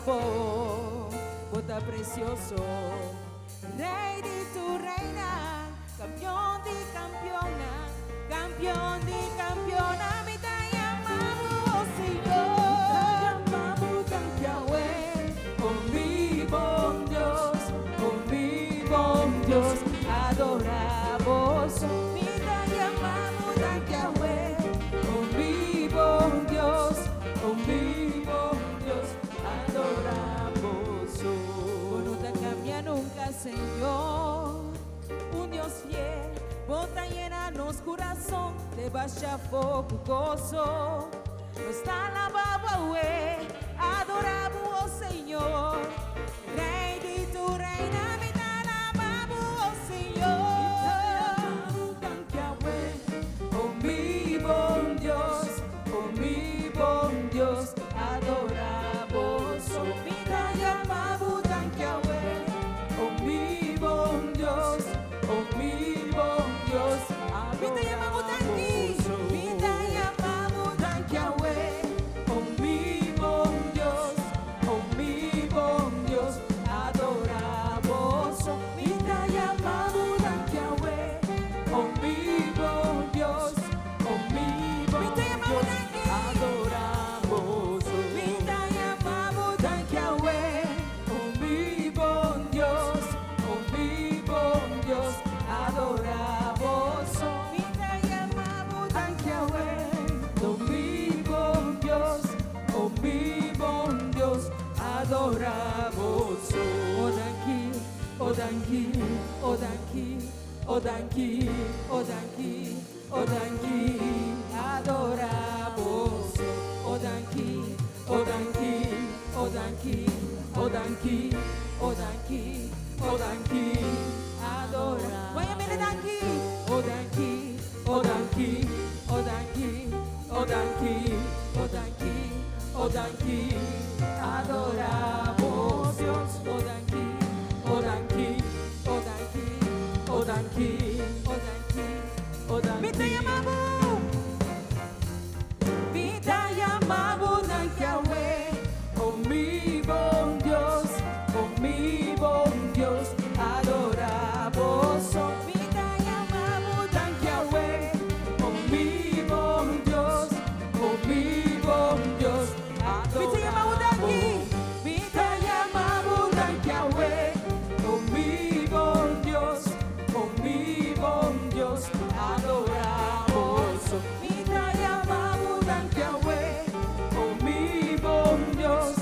Bo, Bo ta precioso. Rey di tur reynan, campeon di campeonnan, campeon di campeonnan, mi ta yama Bo, Señor. Yama Bo danki awe, oh mi bon Dios, oh mi bon Dios, Adora Bo. Mi ta yama Bo danki awe, oh mi bon Dios, oh mi bon Dios, adora Bo. Bo no ta cambia nunca, Señor. Un Dios fiel, Bo ta yena nos curason di basha cu goso. Nos ta alaba Bo, adora Bo, Señor. Rey di tur reynan, mi ta alaba Bo, Señor. Danki awe, oh mi bon Dios, oh mi bon Dios, adora Bo. Mi ta yama Bo danki awe, Oh mi bon Dios, oh mi bon Dios, Mi ta yama Bo danki, mi ta yama Bo danki awe. Oh mi bon Dios, oh mi bon Dios, adora Bo. Mi ta yama Bo danki awe, oh mi bon Dios, oh mi bon Mi ta yama Bo Dios, danki. Adora Bo. Mi ta yama Bo danki awe. Oh mi bon Dios, oh mi bon Dios, adora Bo. Mi ta yama Bo danki awe. Oh mi bon Dios, oh mi bon Dios, adora Bo. Oh danki, oh danki, oh danki, oh danki, oh danki, oh danki, adora Bo. Oh danki, oh danki, oh danki, oh danki, oh danki, oh danki, adora. Vaya danki, oh danki, Oh danki, oh danki, oh danki, oh danki, oh danki, adora Bo Dios. Oh danki, Oh danki, oh danki, oh danki, oh danki. Oh danki. Mi ta yama Bo. Mi ta yama Bo danki awe. Oh mi bon Dios, oh mi bon Dios, adora Bo. Mi ta yama Bo Danki awe, oh mi bon Dios, oh mi bon Dios, Mi ta yama Bo danki. Mi ta yama Bo Danki awe, oh mi bon Dios, oh mi bon Dios, adora Bo. Mi ta yama Bo Danki awe, oh mi bon Dios,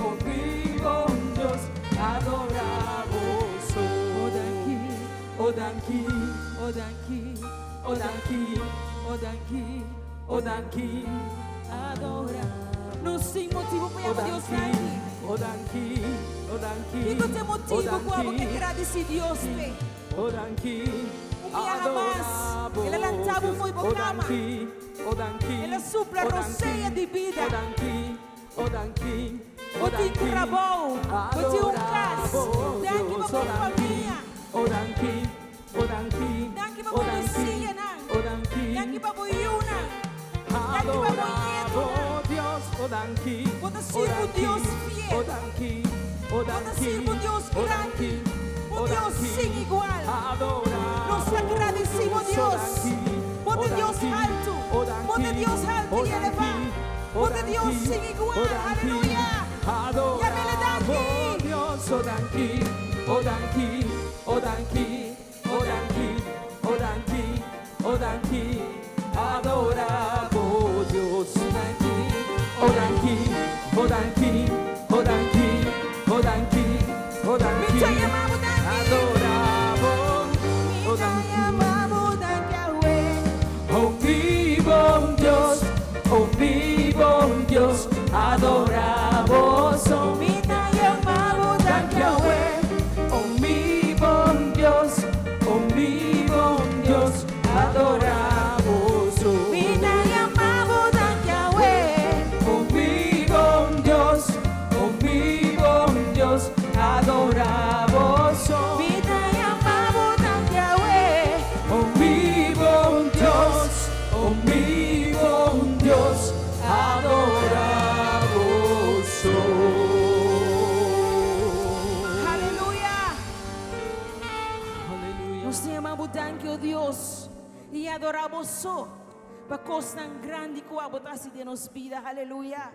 oh mi bon Dios, adora Bo. Oh danki, Oh danki, oh danki, oh danki, oh danki, oh danki, adora. Nos tin motibo pa oh yama Dios danki. Oh danki, oh danki, Kico ta e motibo cu bo kier gradici Dios pe? Oh danki, Un biaha mas, El a lanta bo fo'i bo oh cama. Danki, oh danki, El a supla oh rosea di bida. Oh danki, oh danki, Bo tin trabou, bo tin un cas. Danki pa bo famia. Oh danki, oh danki, Danki pa oh bo danki, bisiñanan. Oh danki, Danki pa bo yiunan. Danki pa bo nietonan. Dios, oh danki, Bo ta sirbi un Dios fiel. Oh danki, oh Bo ta danki, sirbi un Dios oh grandi. danki, Un oh Dios danki, sin igual. Adora Nos agradecimos, Dios. Oh Bo ta Dios halto. Bo ta Dios halto y eleva. Bo ta Dios sin igual. Aleluya. Adora Yam'E danki. Dios, oh danki, oh danki, oh danki, oh danki, oh danki, oh danki, adora Dios. Danki, Oh danki, oh danki, oh danki, oh danki, oh danki. Mi ta yama Bo danki. Adora Bo, Mi ta yama Bo danki awe. Oh mi bon Dios, oh mi bon Dios, adora Bo. Mi ta yama Bo danki awe. Oh mi bon Dios, oh mi bon Dios, adora Bo. Mi ta yama Bo danki awe. Oh mi bon Dios, o Dios, i adorá Bo so pa kosnan grandi ku Abo ta hasi den nos bida. Aleluya.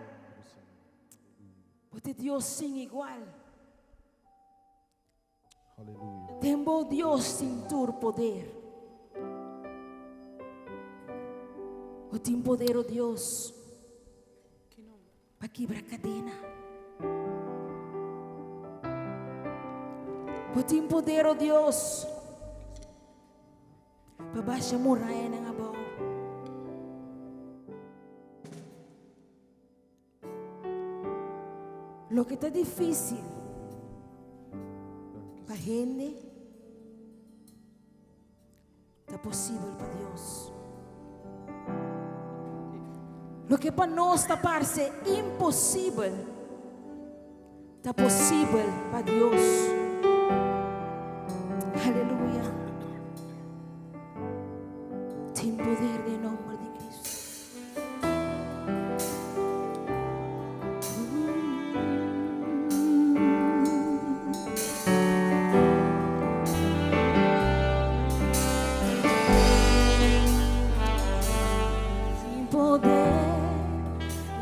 Bo ta Dios sin igual. Aleluya. Den Bo Dios tin tur poder. Bo tin poder, o Dios, pa kibra kadena. Bo tin poder, o Dios, pa basha murayanan abou. Loke ta difísil pa hende, ta posibel pa Dios. Loke pa nos ta parse imposibel, ta posibel pa Dios. Aleluya. Tin poder den nomber di Cristo. Tin poder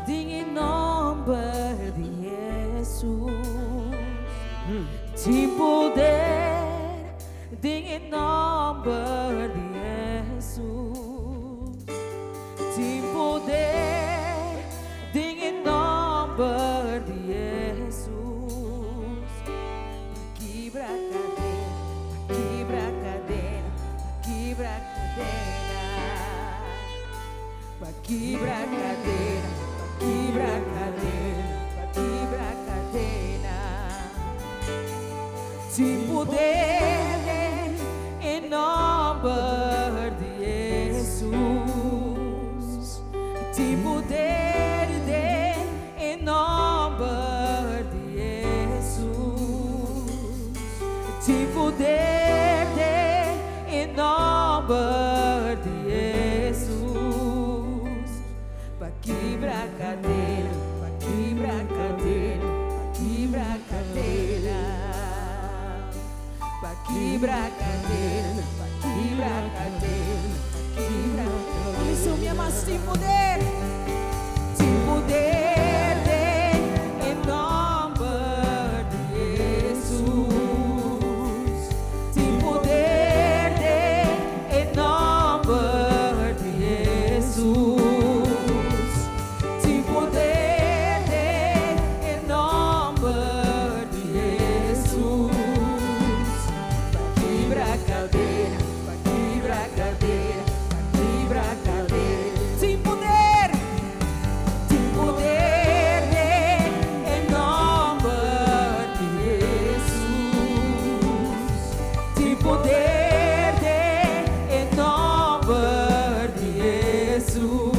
den e nomber di Jesus. Tin poder den e nomber di Jesus. Tin poder den e nomber di Jesus. Pa kibra kadena, pa kibra kadena, pa kibra kadena. Pa kibra kadena, pa kibra kadena, pa kibra kadena. Tin poder den e nomber di Jesus. Tin poder den e nomber di Jesus. Tin poder den e nomber di Jesus. Pa kibra kadena, pa kibra kadena, pa kibra kadena. Pa kibra kadena, pa kibra kadena, pa kibra kadena. Mi mas tin poder, tin poder den e nomber di Jesus. Tin poder den e nomber di Jesus. Tin poder den e nomber di Jesus. Pa kibra kadena, pa kibra kadena, pa kibra kadena. Tin poder den e nomber di Jesus. Tin poder den e nomber di Jesus.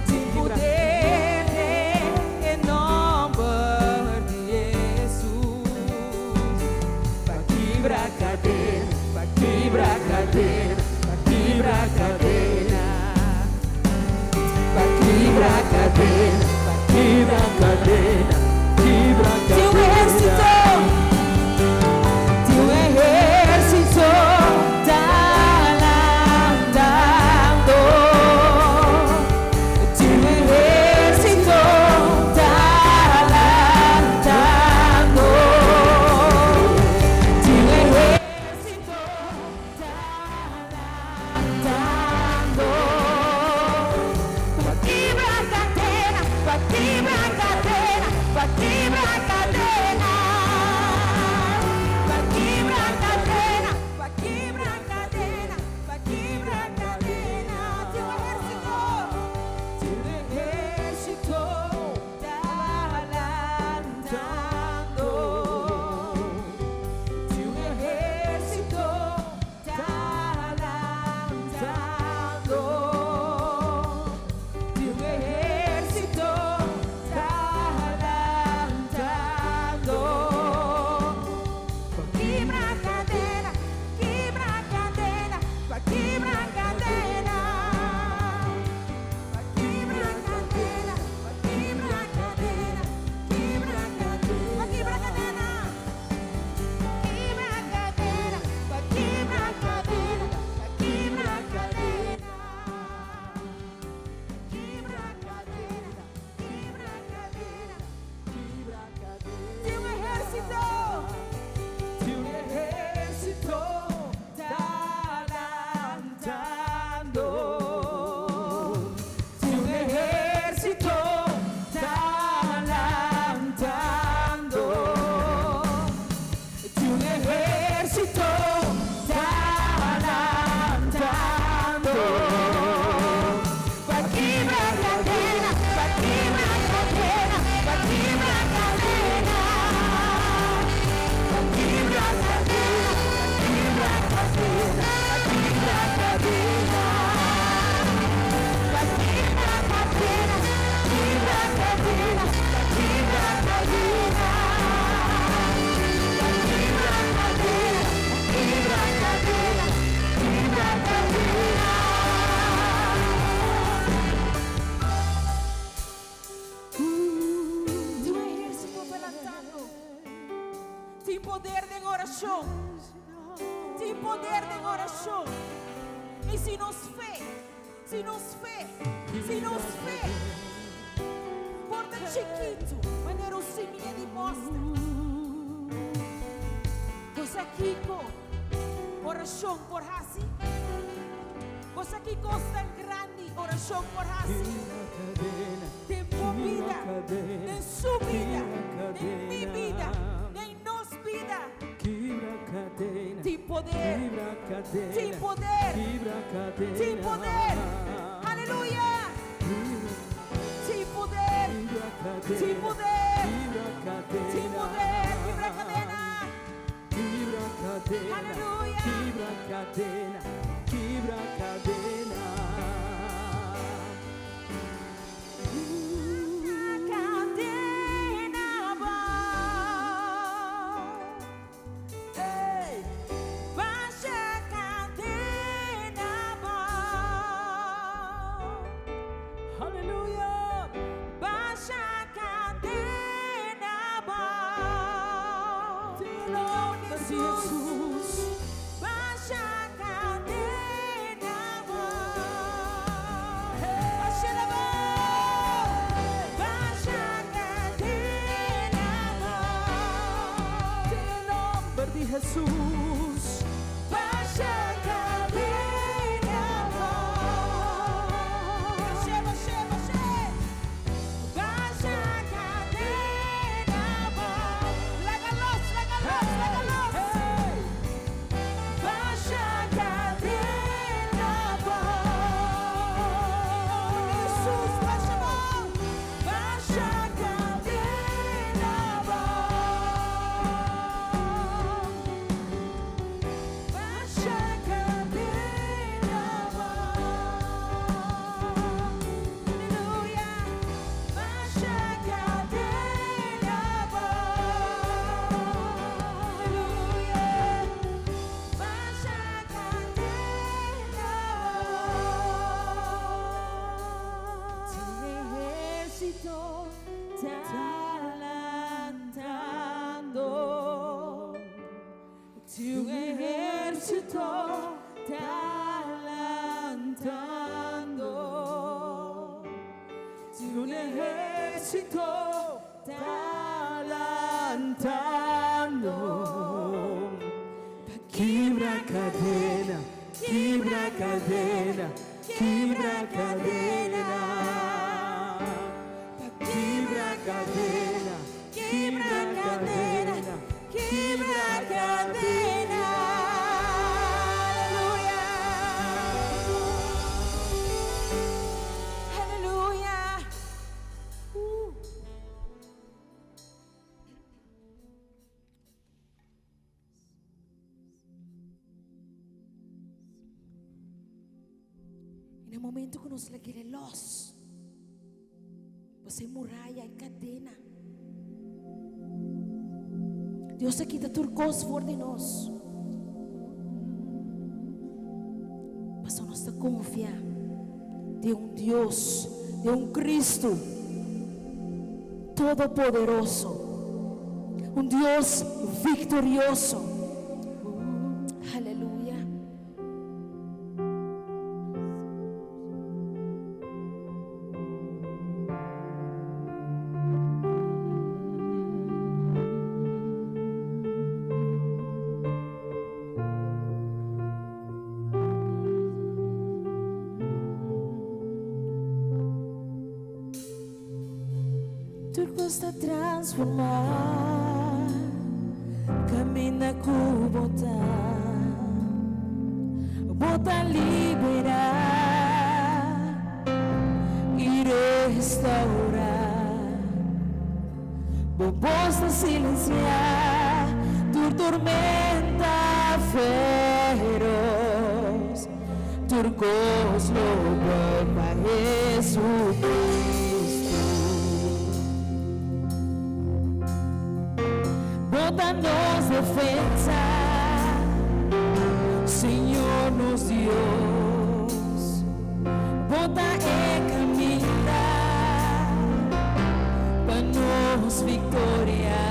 Tin poder den e nomber di Jesus. Pa kibra kadena, pa kibra kadena, pa kibra kadena. Pa kibra kadena, pa kibra kadena, Kibra Tin un kadena. ehérsito, tin un ehérsito ta lantando. Tin un ehérsito ta lantando. Tin un ehérsito ta lantando. Pa kibra kadena, pa kibra kadena, pa kibra kadena. Pa kibra kadena, pa kibra kadena, pa kibra kadena. Tin un ehérsito, tin un ehérsito ta lantando. Tin un ehérsito ta lantando. Tin un ehérsito ta lantando. Tin poder den orashon. Tin poder den orashon. I si nos fe, si nos fe, si nos fe por ta chikitu manera un simia di mòster, bo sa kiko orashon por hasi? Bo sa ki kos tan grandi orashon por hasi den bo bida, den su bida, den mi bida, den nos bida? Tin poder, tin poder, tin poder. Aleluya! Tin poder, tin poder, tin poder. Kibra kadena. Aleluya. Kibra kadena, kibra kadena. Kadena abou. Hey! Basha kadena abou. Aleluya! Basha kadena abou. Den nòmber di Jesus. Basha kadena abou. Basha abou. Basha kadena abou. Den nòmber di Jesus. Basha kadena abou. Basha, basha, basha. Basha kadena abou. Laga los, laga los, laga los. Hey! Basha kadena abou. Jesus, basha abou. Basha kadena abou. Basha kadena abou. Aleluya. Basha kadena abou. Aleluya. Basha kadena abou. Tin ehérsito ta lantando. Tin un ehérsito ta lantando. Tin un ehérsito ta lantando. Kibra kadena, kibra kadena, kibra kadena. Kibra kadena, Kibra kadena, kibra kadena. Aleluya. Aleluya. I na momento ku nos lag'é los, e muraya i kadena. Dios a kita tur kos for di nos. Paso nos ta konfia den un Dios, den un Kristu todopoderoso, un Dios viktorioso. Aleluya. Tur kos ta transformá, kaminda ku bo ta, bo ta liberá i restourá. Bo bos ta silensiá tur tormenta feros, tur kos lo bùig pa Jesucristo. Bo ta nos defensa, Señor nos Dios. Bo ta e kaminda pa nos viktoria.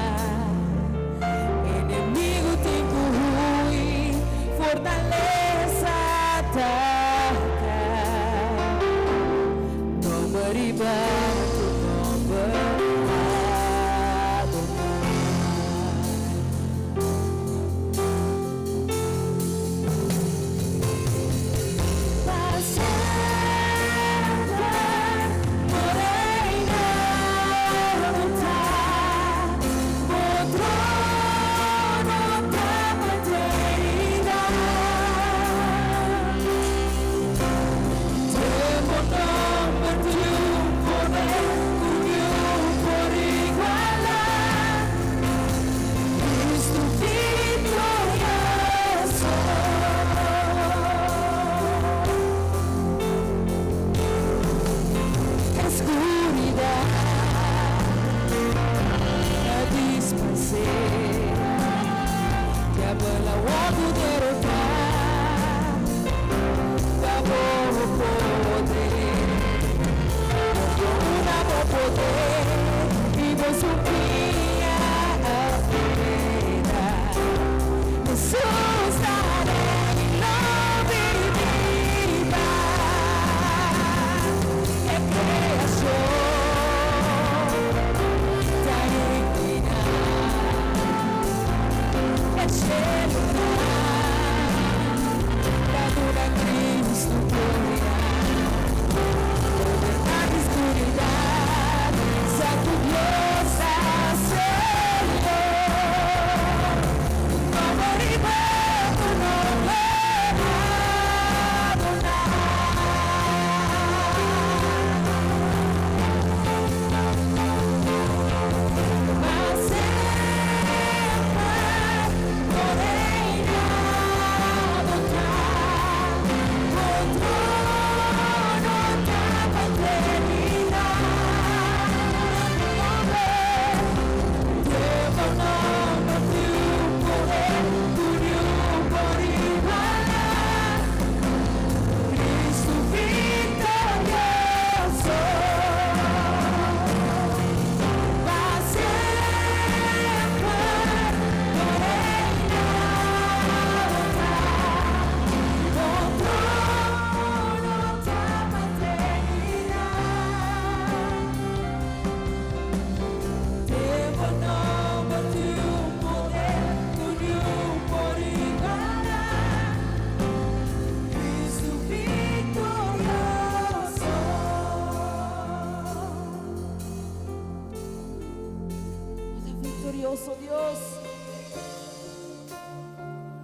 Viktorioso Dios.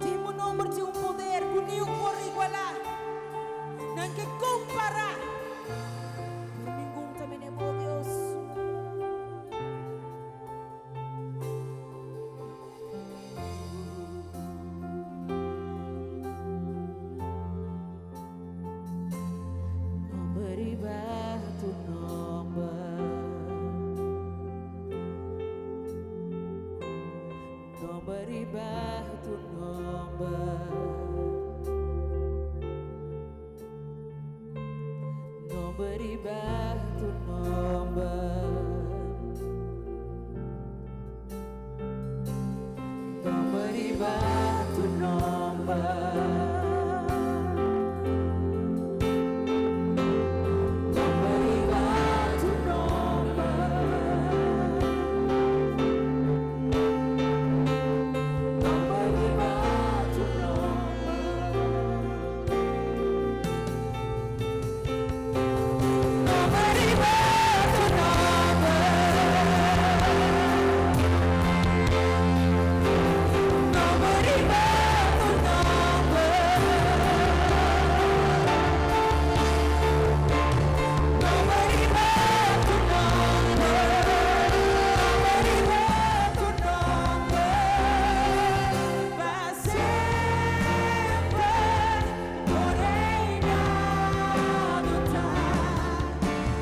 Den bo nomber tin un poder ku niun por igualá. Nan ke kompará, pero ningun ta mene bo, Dios. Nomber riba tur nomber. Nomber riba tur nomber. Nomber riba tur nomber. Nomber riba tur nomber. Nomber riba tur nomber. Nomber riba tur nomber. Nomber riba tur nomber. Nomber riba tur nomber. Nomber riba tur nomber. Nomber riba tur nomber. Pa semper bo reinado ta.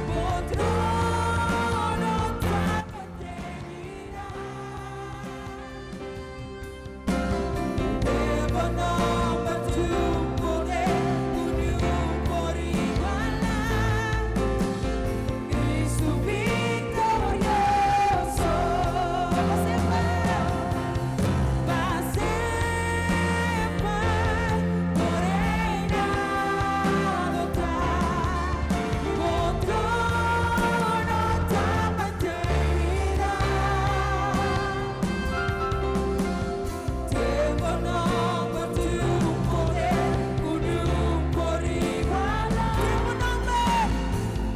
Bo trono ta pa eternidat. Den bo nomber tin poder ku niun por igualá. Kristu viktorioso. Pa semper, pa semper, bo reinado ta. Bo trono ta pa eternidat. Den bo nomber tin poder ku niun por igualá. Den bo nomber,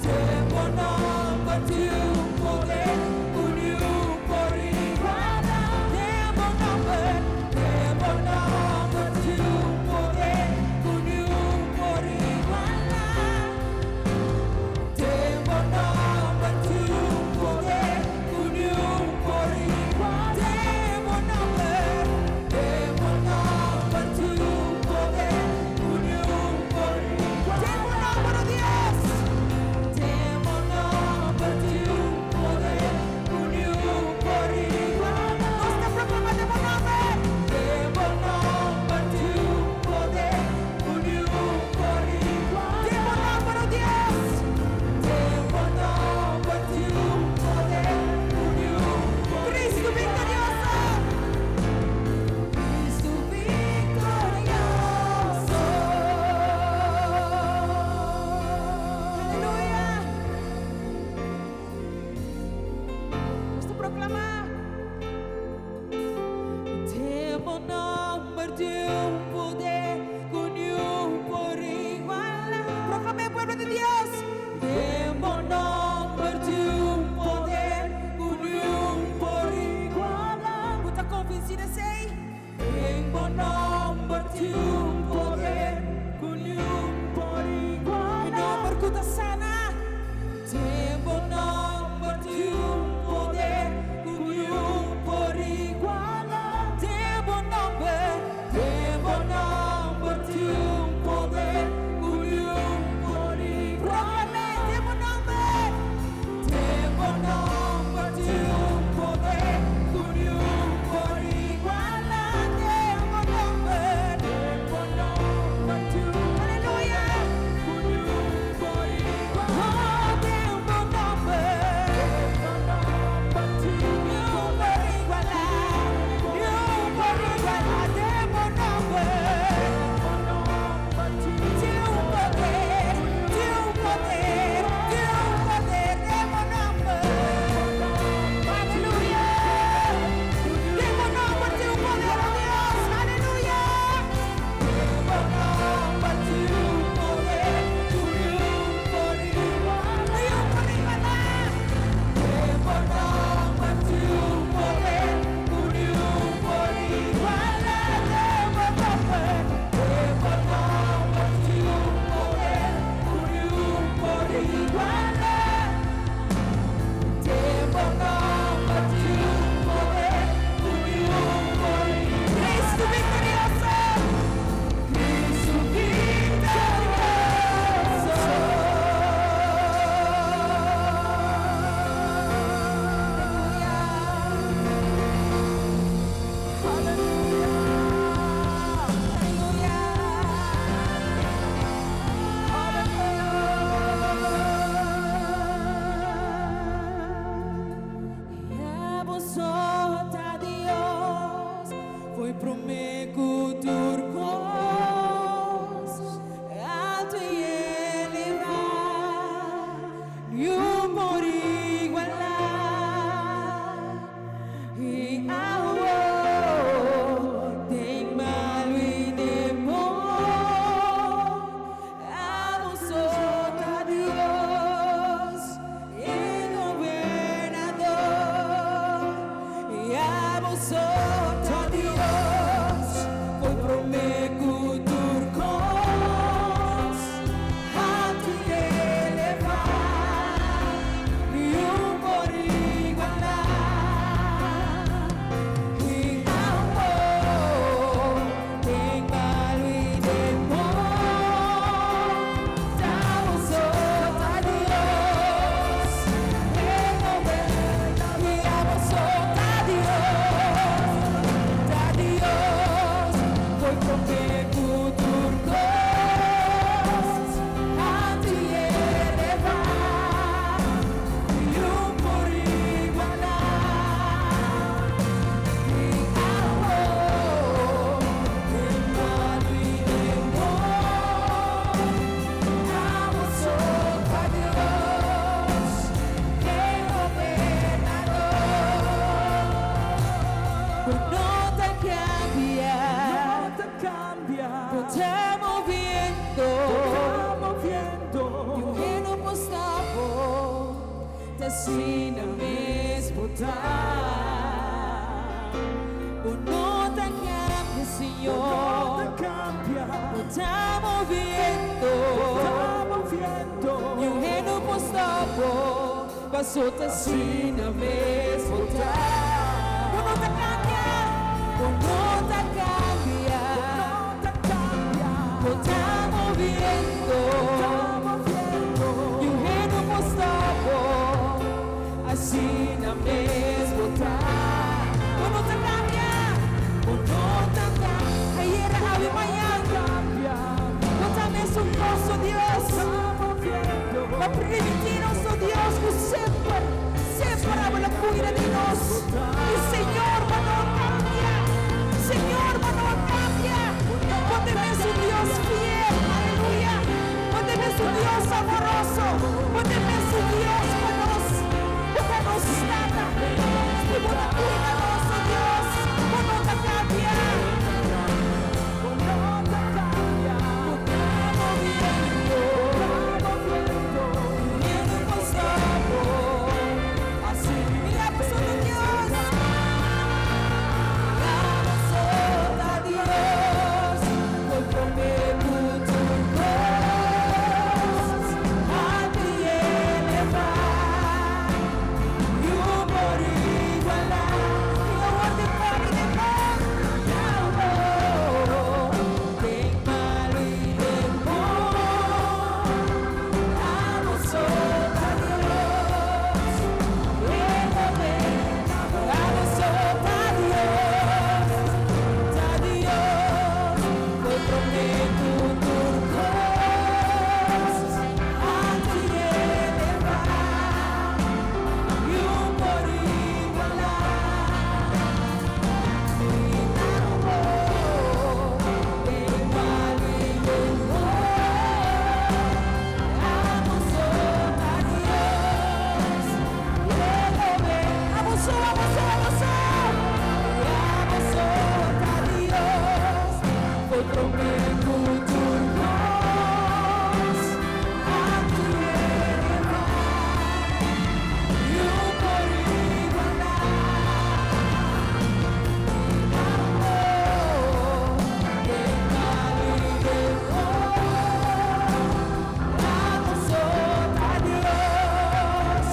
den bo nomber tin poder ku niun por igualá. Den bo nomber, den bo nomber tin poder ku niun por igualá. Den bo nomber tin poder ku niun por igualá. Den bo nomber, den bo nomber tin poder ku niun por igualá. Den bo nomber, oh Dios. Den bo nomber tin poder ku niun por igualá. Nos ta proklamá den bo nomber. Den bo nomber tin poder ku niun por igualá. Den bo nomber, oh Dios. Den bo nomber tin poder ku niun por Kristu viktorioso. Kristu viktorioso. Aleluya. Nos ta proklamá. Den bo nomber tin poder ku niun por igualá. Proklamá, pueblo di Dios. Den bo nomber tin poder ku niun por igualá. Bo ta konvensí di esei? Den bo nomber tin poder ku niun por igualá. E nomber ku ta sana. Den bo nomber tin poder ku niun por igualá. Den bo nomber, den bo nomber tin poder ku niun por igualá. Proklamá, den bo nomber, den bo nomber tin poder ku niun por igualá. Den bo nomber, den bo nomber. I awor, den malu i den bon, abo so ta Dios, e gobernador. I abo so ta Dios, fo'i promé ku tur kos, haltu i elevá, niun por igualá. I awor, den malu i den bon, t'abo so ta Dios, e gobernador. I abo so ta Dios, ta Dios, fo'i promé ku tur kos, haltu i elevá, niun por igualá. I awor, den malu i den bon, abo so ta Dios, e gobernador. Bo no ta kambia, No ta kambia, bo ta moviendo, ta moviendo. Niun hende no por stòp bo, ta asina mes bo ta. Bo no ta kambia, No Señor, ta kambia, bo ta moviendo, ta moviendo. Niun hende no por stòp bo, paso ta asina mes bo ta. Bo no ta kambia, bo no ta kambia, No ta kambia, bo ta moviendo, ta moviendo. Niun hende no por stòp bo, asina mes bo ta. Bo no ta kambia, bo no ta kambia. Ayera, awe, mañan, Kambia, bo ta mesun kos, Dios. ta moviendo. Pa primintí nos, oh Dios, ku semper, semper abo lo kuida di nos. I Señor, bo no kambia. Señor, bo no kambia. Bo ta mesun Dios fiel, aleluya. Bo ta mesun Dios amoroso. Bo ta mesun Dios pa nos. Bo ta nos Tata. I bo ta kuida nos, oh Dios. Bo no ta kambia. No ta kambia, Bo ta moviendo. Ta moviendo. Niun no por stòp bo. Asina Mira, solo Dios. Abo so ta Dios, fo'i promé ku tur kos, haltu i elevá, niun por igualá. I awor den malu i den bon, awor, den malu i den bon, abo so ta Dios, e gobernador. Abo so ta Dios, ta Dios, fo'i promé ku tur kos, haltu i elevá, niun por igualá. Amor, den malu i den bon, abo so ta Dios, abo so, abo so, abo so, abo so ta Dios, fo'i promé ku tur kos, haltu i elevá, niun por igualá. Amor, den malu i den bon, abo so ta Dios,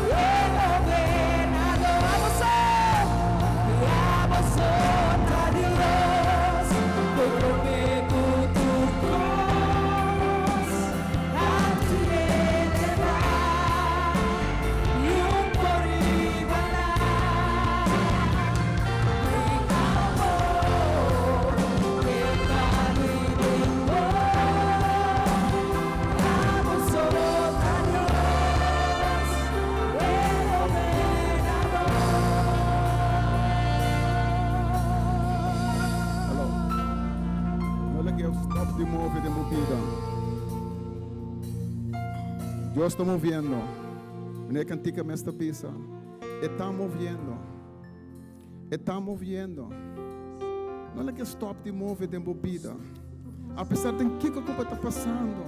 e gobernador. Abo so, abo so ta Dios, fo'i promé ku tur kos, haltu i elevá, niun por igualá. Amor, den malu i den bon, abo so ta Dios, e gobernador. Hallo. No laga stòp di move den bo bida. Dios ta moviendo. Meneer kantika mes ta bisa. E ta moviendo. E ta moviendo. No laga stop di move den bo bida. Apesar den kiko ku bo ta pasando,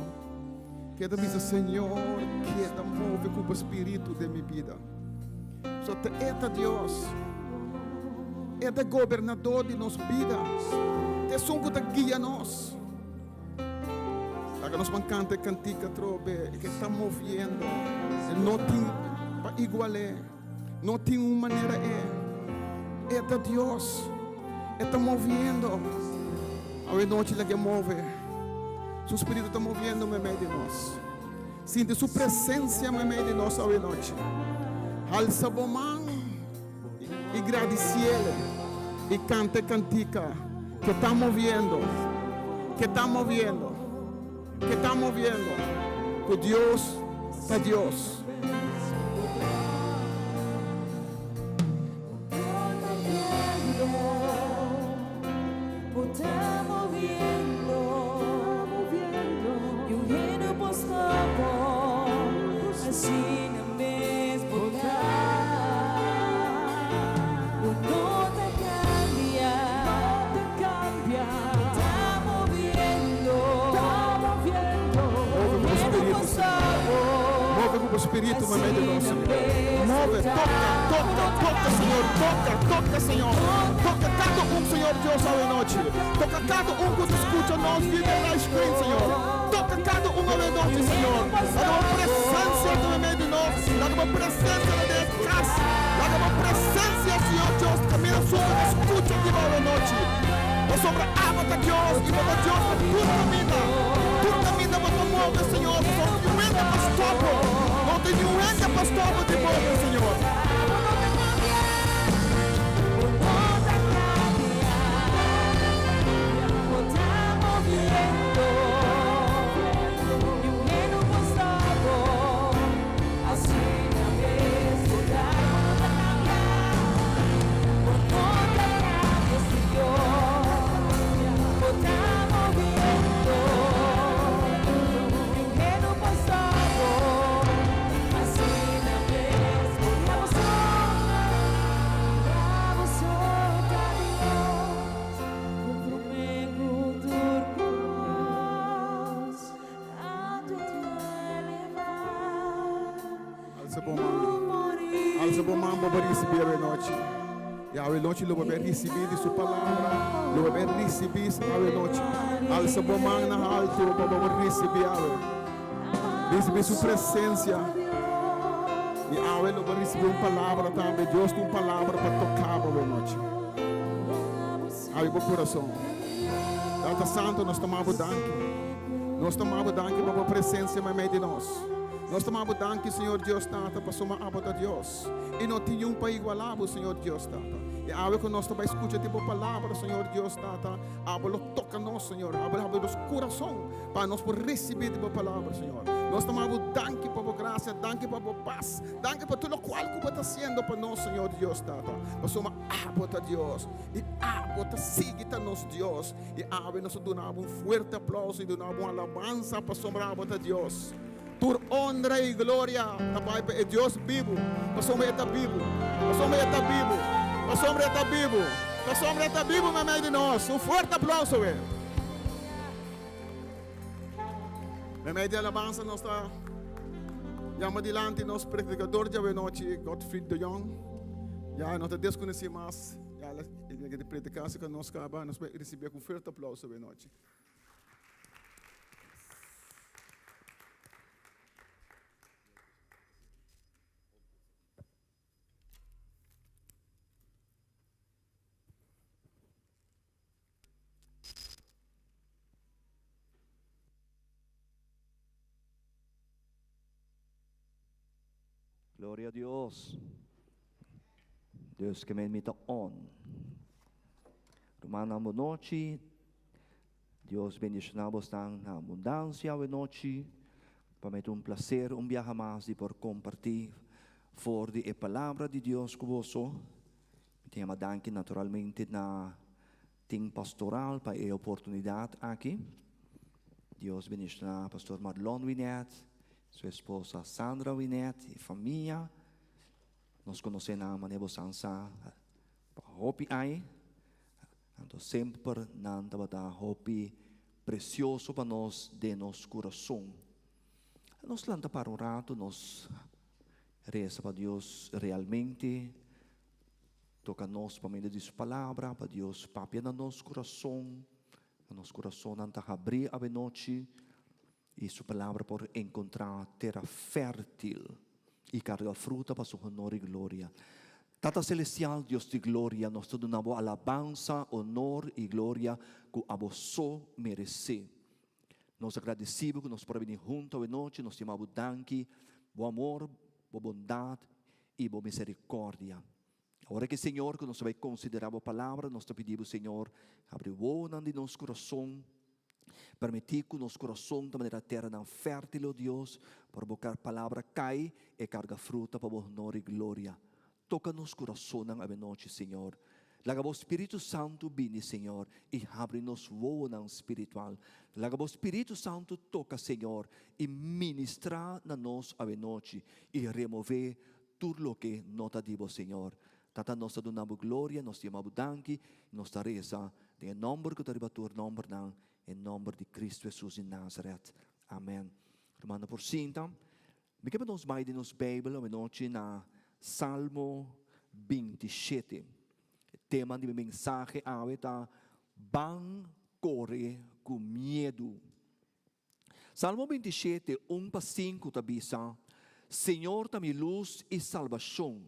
keda bisa, Señor, keda move ku bo spiritu den mi bida. So ta E ta Dios. E ta gobernador di nos bida. Ta esun ku ta guia nos. Laga nos ban kanta e kantika atrobe, E ta moviendo. E no tin pa igual'é. No tin un manera E. E ta Dios. E ta moviendo. Awe nochi lag'E move. Su Spiritu ta moviendo meimei di nos. Sinti Su presencia meimei di nos awe nochi. Halsa bo man i gradiciele i canta e cantica ke ta moviendo, ke ta moviendo, ke ta moviendo, cu Dios ta Dios. Move ku bo spiritu, Señor. Move ku bo spiritu meimei di nos, Señor. Move, toka, toka, toka, Señor. Toka, toka, Señor. Toka kada un, Señor Dios, awe nochi. Toka kada un ku ta skucha nos via di live screen, Señor. Toka kada un awe nochi, Señor. Laga bo presensia ta meimei di nos. Laga bo presensia ta den e kas. Laga bo presensia, Señor Dios, kaminda suma ta skucha di bo awe nochi. Pasobra abo ta Dios i bo ta Dios na tur kaminda. Tur kaminda bo ta move, Señor, pasobra no tin un hende pa stòp bo. No tin niun hende pa stòp bo di move, Señor. Alsa bo man. Alsa bo man bo por ricibi awe nochi. Y awe nochi lo bo ber ricibi di su palabra. Lo bo ber ricibi awe nochi. Alsa bo man na halto pa bo por ricibi awe. Ricibi su presencia. Y awe lo bo ricibi un palabra tambe. Dios tin un palabra pa toca bo awe nochi. Awe bo corazon. Tata Santo, nos ta mabo danki. Nos ta mabo danki pa bo presencia meimei di nos. Nos ta mabo danki, Señor Dios Tata, pasobra abo ta Dios. I no tin niun pa igualá bo, Señor Dios Tata. I awe ku nos ta bai skucha di bo palabra, Señor Dios Tata, abo lo toka nos, Señor. Abo lo habri nos kurason pa nos por risibí di bo palabra, Señor. Nos ta mabo danki pa bo grasia, danki pa bo pas, danki pa tur lokual ku bo ta hasiendo pa nos, Señor Dios Tata. Pasobra abo ta Dios i abo ta sigui ta nos Dios. I awe nos ta duna bo un fuerte aplauso i duna bo un alabansa pasobra abo ta Dios. Tur honra i gloria ta bai pa e Dios bibu, pasobra e ta bibu, pasobra e ta bibu, pasobra e ta bibu, pasobra e ta bibu meimei di nos. Un fuerte aplauso we. Meimei di alabansa nos ta yama dilanti nos predicador di awenochi, Godfried de Jong. Ya no ta desconoci mas. Ya el a predica así cu nos caba, nos bai ricibi cu un fuerte aplauso awenochi. Gloria a Dios. Dios ke men mi ta on. Rumannan bo nochi. Dios bendiciona bosnan na abundancia awe nochi. Pa mi ta un placer un biaha mas di por comparti for di e palabra di Dios cu boso. Mi ta yama danki naturalmente na team pastoral pa e oportunidad aki. Dios bendiciona Pastor Marlon Winet, su esposa Sandra Winet y famia. Nos conoce nan manera bosan sa pa. hopi aña. Anto semper nan tabata hopi precioso pa nos den nos curason. Nos lanta para un rato, nos reza pa Dios realmente toca nos pa medio di su palabra, pa Dios papia na nos curason, pa nos curasonnan ta habri avenochi y su palabra por encontra tera fértil y carga fruta pa su honor y gloria. Tata Celestial, Dios di gloria, nos ta duna Bo alabansa, honor y gloria cu Abo so merece. Nos ta gradeci Bo cu nos por a bini hunto awenochi, nos yama Bo danki, Bo amor, Bo bondad y Bo misericordia. Awor aki, Señor, cu nos ta bay considera Bo Palabra, nos ta pidi Bo, Señor, habri wowonan di nos curason, permiti cu nos curason ta manera teranan fértil, o Dios, por Bo Palabra cay e carga fruta pa Bo honor y gloria. Toca nos curasonnan awenochi, Señor. Laga Bo Spiritu Santu bini, Señor, y habri nos wowonan spiritual. Laga Bo Spiritu Santu toca, Señor, y ministra na nos awenochi y remove Tur loke no ta di bo, Señor. Tata, nos ta duna bo gloria, nos ta yama bo danki, i nos ta resa den e nomber ku ta riba tur nombernan, e nomber di Cristo Hesus di Nazaret. Amen. Rumannan por sinta. Mi ke pa nos bai den nos Bijbel awenochi na Salmo 27. E tema di mi mensahe awe ta Ban Kore ku Miedu. Salmo 27, 1 pa 5 ta bisa, Señor ta mi lus i salbashon,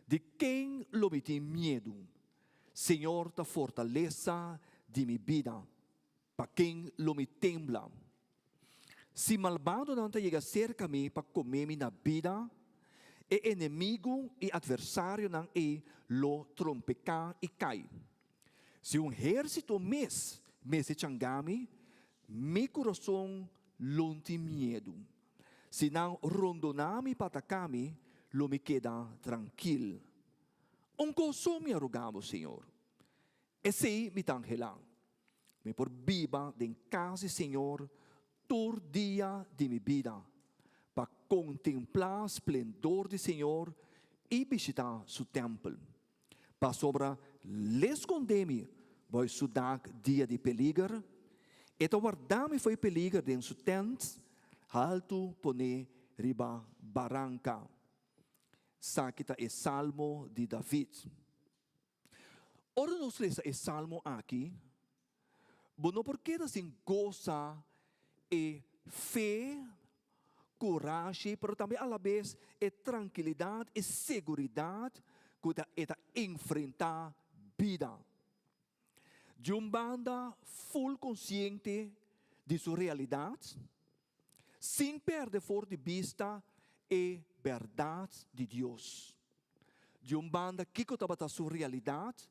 di ken lo mi tin miedu? Señor ta fortalesa di mi bida, pa ken lo mi tembla? Si malbadonan ta yega serka mi pa kome mi na bida, e enemigu i atversarionan ei lo trompeká i kai. Si un hérsito mes mester changá mi, mi kurason lo no tin miedu. Si nan rondoná mi pa ataká mi, lo mi keda trankil. Un kos so mi a rogá bo, Señor. Esei mi ta anhelá, Mi por biba den kas di Señor tur dia di mi bida, pa kontemplá splendor di Señor i bishitá su tèmpel. Pasobra l'e skondé mi bou su dak dia di peliger, e ta warda mi fo'i peliger den su tènt haltu poné riba baranka. Saki ta e salmo di David. Ora nos lesa e salmo aki, bo no por keda sin gosa e fe, kurashi, pero tambe alabes e trankilidat, e seguridat ku ta e ta enfrentá bida. Di un banda ful konsiente di su realidat, sin pèrdè for di bista e bèrdat di Dios. Di un banda kiko tabata su realidat?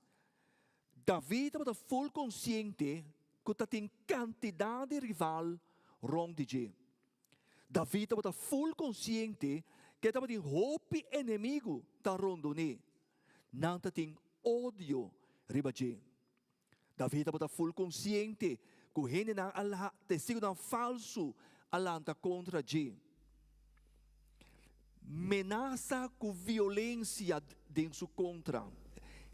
David tabata ful konsiente ku ta tin kantidat di rival rònt di dje. David tabata ful konsiente ku e tabatin hopi enemigu ta rondon'é. Nan ta tin odio riba dje. David tabata ful konsiente ku hendenan a laha testigunan falsu a lanta kontra dje. Menasa ku violensia den su kontra.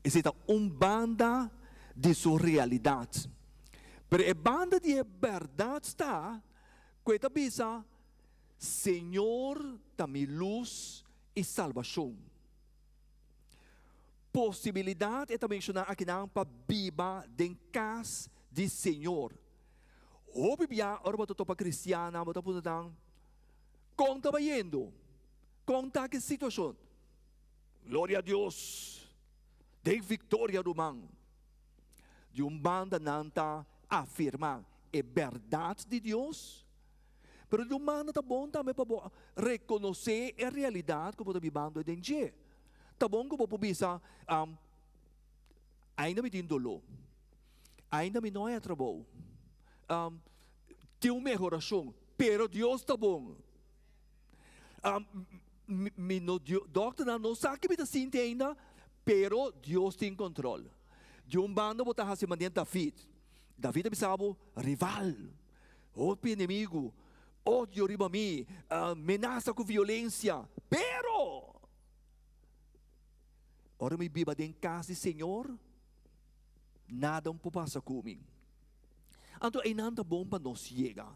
Esei ta un banda di su realidat. Pero e banda di e bèrdat ta ku e ta bisa, Señor ta mi lus i salbashon. Posibilidat e ta menshoná akinan pa biba den kas di Señor. Hopi bia ora bo ta topa kristiannan bo ta puntra nan, Kon ta bayendo? Kon ta ki situashon? Gloria a Dios! Den viktoria ruman! Di un banda nan ta afirmá e bèrdat di Dios, pero di un banda ta bon tambe pa bo rekonosé e realidat ku bo ta bibando den dje. Ta bon ku bo por bisa, Ainda mi tin doló. Ainda mi no haya trabou. Tin un mehorashon, pero Dios ta bon. Mi no, dòkternan no sa ke mi ta sinti ainda, pero Dios tin kòntròl. Di un banda bo ta hasi manera David. David a bisa bo, Rival, hopi enemigu, odio riba mi, menasa ku violensia, pero. Ora mi biba den kas di Señor, nada no por pasa ku mi. Anto einan ta bon pa nos yega,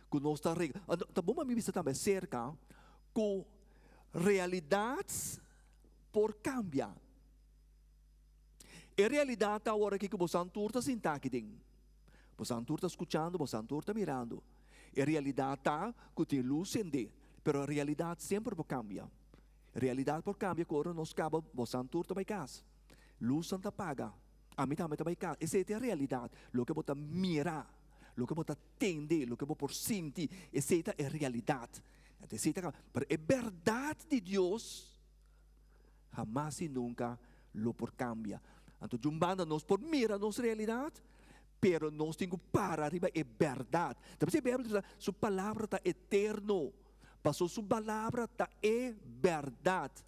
ku nos ta reg, anto ta bon pa mi bisa tambe aserka ku realidat por kambia. E realidat ta awor aki ku bosan tur ta sinta aki den. Bosan tur ta skuchando, bosan tur ta mirando. E realidat ta ku tin lus sende, pero realidat semper por kambia. Realidat por kambia ku ora nos kaba bosan tur ta bai kas. Lusnan ta paga. Ami tambe ta bai kas. Esei ta e realidat. Loke bo ta mira, loke bo ta tende, loke bo por sinti, esei ta e realidat. Anto esei ta kambia. Pero e bèrdat di Dios hamas i nunka lo por kambia. Anto di un banda nos por mira nos realidat, pero nos tin ku para riba e bèrdat. Ta p'esei Beibel ta bisa, Su palabra ta eterno. Paso su palabra ta e bèrdat.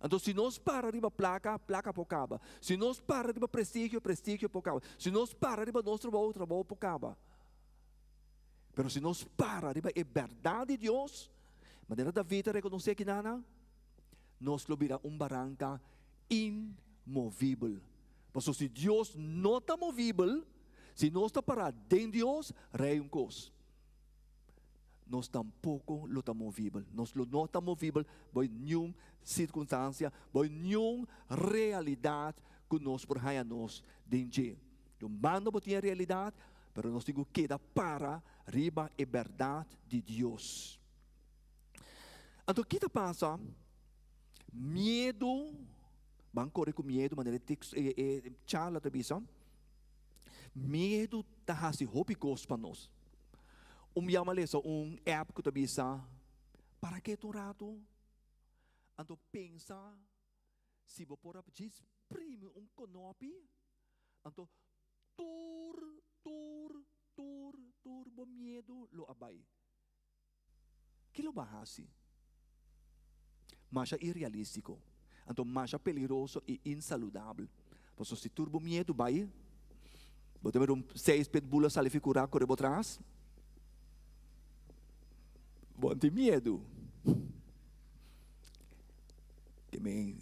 Anto si nos para riba plaka, plaka por kaba. Si nos para riba prestigio, prestigio por kaba. Si nos para riba nos trabou, trabou por kaba. Pero si nos para riba e bèrdat di Dios, manera David a rekonosé kinanan, nos lo bira un baranka inmovibel. Paso si Dios no ta movibel, si nos ta pará den Dios, rei un kos. Nos tampoko lo ta movibel. Nos lo no ta movibel bou niun sirkunstansia, bou niun realidat ku nos por haña nos den dje. Di un banda bo tin e realidat, pero nos tin ku keda para riba e bèrdat di Dios. Anto ki ta pasa? Miedu, ban kore ku miedu manera e teksto, e charla ta bisa. Miedu ta hasi hopi kos pa nos. Un bia mi a lesa un app ku ta bisa, Para ketu un ratu, anto pensa si bo por a djis primi un konopi, anto tur, tur, tur, tur bo miedu lo a bai. Ki lo bo a hasi? Masha irealístiko, anto masha peligroso i insaludabel. Pasobra si tur bo miedu bai, bo ta mira un seis pitbull a sali fi kura kore bo tras. Bo no tin miedu. Ke men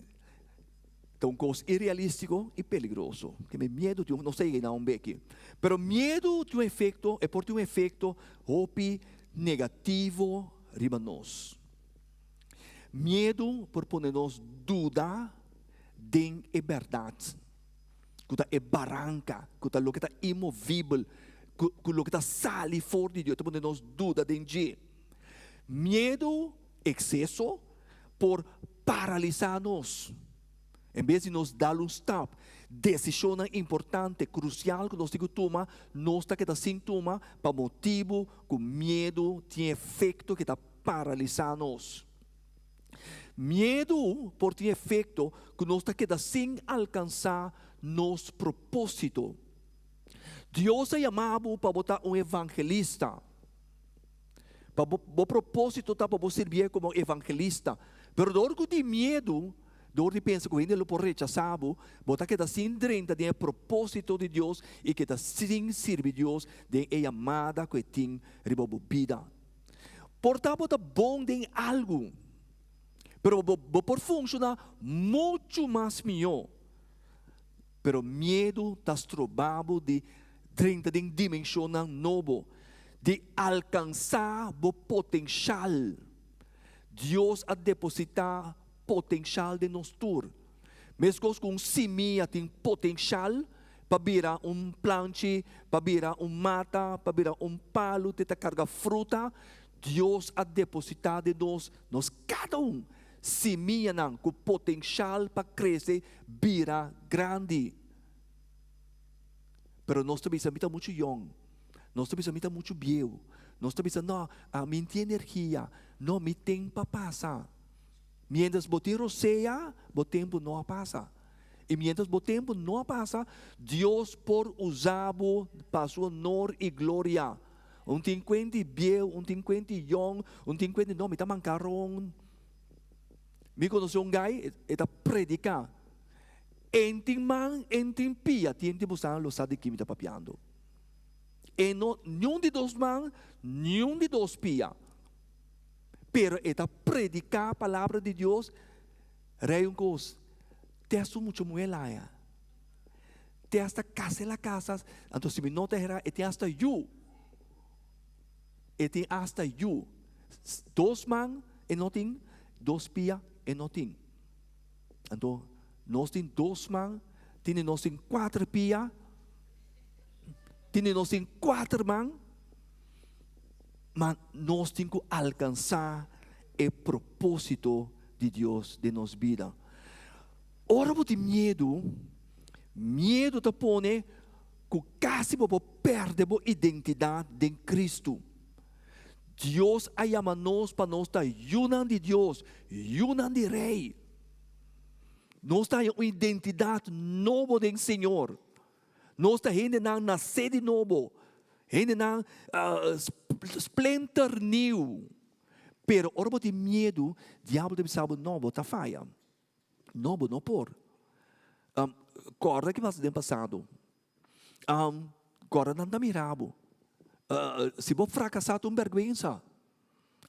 ta un kos irealístiko i peligroso. Ke men miedu tin un, nos ta yega na un beki. Pero miedu tin un efekto, e por tin un efekto hopi negativo riba nos. Miedu por pone nos duda den e bèrdat, ku ta e baranka, ku ta loke ta imovibel, ku loke ta sali for di Dios, ta pone nos duda den dje. Miedu, ekseso, por paralisá nos. En bes di nos dal un stap, desishonnan importante, krusial ku nos tin ku tuma, nos ta keda sin tuma pa motibu ku miedu tin efekto ku ta paralisá nos. Miedu por tin efekto ku nos ta keda sin alkansá nos propósito. Dios a yama bo pa bo ta un evangelista. Pa bo, bo propósito ta pa bo sirbié komo evangelista. Pero dor ku tin miedu, Dor di pensa ku hende lo por rechasá bo, bo ta keda sin drenta den e propósito di Dios i keda sin sirbi Dios den e yamada ku e tin riba bo bida. Por ta bo ta bon den algu, pero bo bo por funshoná muchu mas mihó. Pero miedu ta stroba bo di drenta den dimenshonnan nobo, di alkansá bo potenshal. Dios a depositá potenshal den nos tur. Meskos ku un simia tin potenshal pa bira un planchi, pa bira un mata, pa bira un palu te ta karga fruta, Dios a depositá den nos, nos kada un, simianan ku potenshal pa krese bira grandi. Pero nos ta bisa, Mi ta muchu yòn. Nos ta bisa, Mi ta muchu bieu. Nos ta bisa, No, ami no tin energia. No, mi ten pa pasa. Miéntras bo tin rosea, bo tempu no a pasa. I miéntras bo tempu no a pasa, Dios por usa bo pa su honor i gloria. Un tin kuenti bieu, un tin kuenti yòn, un tin kuenti, no, mi ta mankaron. Mi konosé un gai, e ta prediká. En tin man, en tin pia, tin di bosan lo sa di ki mi ta papiando. E no, niun di dos man, niun di dos pia. Pero e ta prediká palabra di Dios, rei un kos. Te hasta un mucha muhé laña. Te hasta kasa el a kasa. Anto si mi no ta hera e tin hasta yu. E tin hasta yu. Dos man e no tin, dos pia e no tin. Anto nos tin dos man, tin di nos tin kuater pia, tin di nos tin kuater man, ma nos tin ku alkansá e propósito di Dios den nos bida. Ora bo tin miedu, miedu ta pone ku kasi bo por pèrdè bo identidat den Kristu. Dios a yama nos pa nos ta yunan di Dios, yunan di Rei. Nos ta haña un identidat nobo den Señor. Nos ta hendenan nasé di nobo, hendenan splinter nieuw. Pero ora bo tin miedu, diabel ta bisa bo, no, bo ta faya. No, bo no por. Kòrda ki pasa den pasado. Kòrda nan ta mira bo. Si bo frakasá ta un bèrgwensa.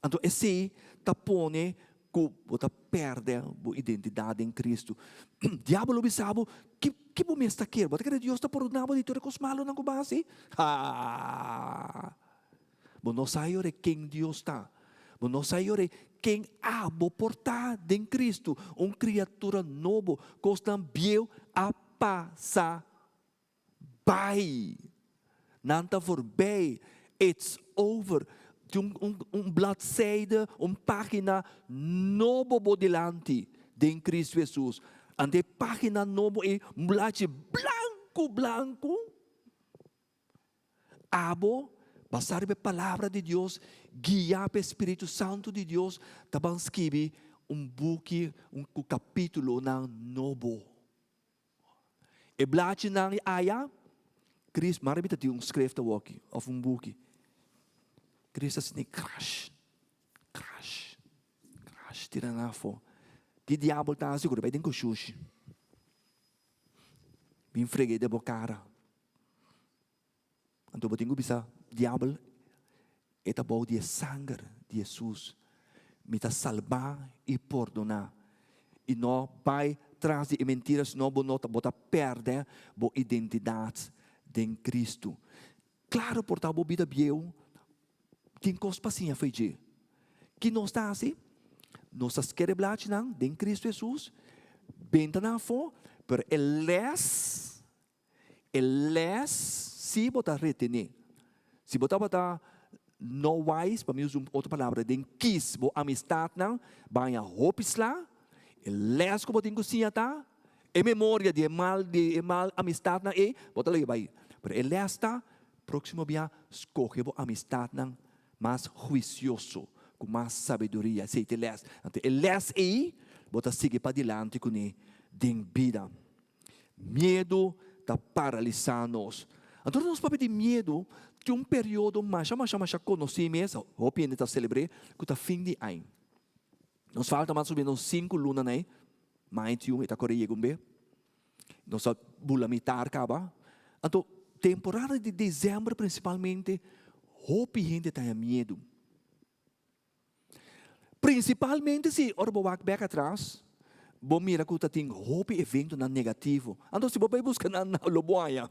Anto esei ta pone ku bo ta pèrdè bo identidat den Kristu. Diabel lo bisa bo, ki ki bo mes ta kere? Bo ta kere Dios ta pordoná bo di tur e kos malunan ku bo a hasi? Haa! Bo no sa yora ken Dios ta. Bo no sa yora ken abo por ta den Kristu, un kriatura nobo. Kosnan bieu a pasa bai. Nan ta voorbij. It's over. Tin un, un, un bladzijde, un pagina nobo bo dilanti den Cristo Jesus. Ante e pagina nobo ei, un blachi blanku, blanku. Abo, basá riba e Palabra di Dios, guiá pa e Spiritu Santu di Dios, ta ban skibi un buki un ku kapítulonan nobo. E blachinan aya, Chris, mara mi ta tin un script awoki, of un buki. Chris ta sinti crash, crash, crash, tira nan afo. Ki diabel ta hasi ku ta bai den kushushi? Bin frega den bo kara. Anto bo tin ku bisa diabel, e ta bou di e sanger di Hesus. Mi ta salbá i pordoná. I no bai tras di e mentira, sino bo no ta bo ta pèrdè bo identidat den Kristu. Klaro por ta bo bida bieu tin kos pa siña fo'i dje. Ki nos ta hasi? Nos ta skere blachinan den Kristu Hesus, benta nan afó, pero e lès E les si bo ta retené. Si bo tabata no wise, pa mi usa un otro palabra, den kis bo amistatnan, baña hopi sla, e les ku bo tin ku siña ta, e memoria di e mal di e mal amistatnan ei, bo ta laga bai. Pero e les ta, próksimo bia skohe bo amistatnan mas huisioso, ku mas sabiduria. Esei ta e les. Anto e les ei bo ta sigui padilanti kuné den bida. Miedu ta paralisá nos. Anto ora nos papia di miedu, tin un periodo masha masha masha konosí mes, hopi hende ta selebr'é, ku ta fin di aña. Nos falta mas o menos sinku luna nei, mayo tiu e ta kore yega un be. Nos a bula mitar kaba. Anto temporada di desèmber prinsipalmente hopi hende ta haña miedu. Prinsipalmente si ora bo wak bek atras, bo mira ku ta tin hopi eventonan negativo. Anto si bo bai buska nan lo bo haña.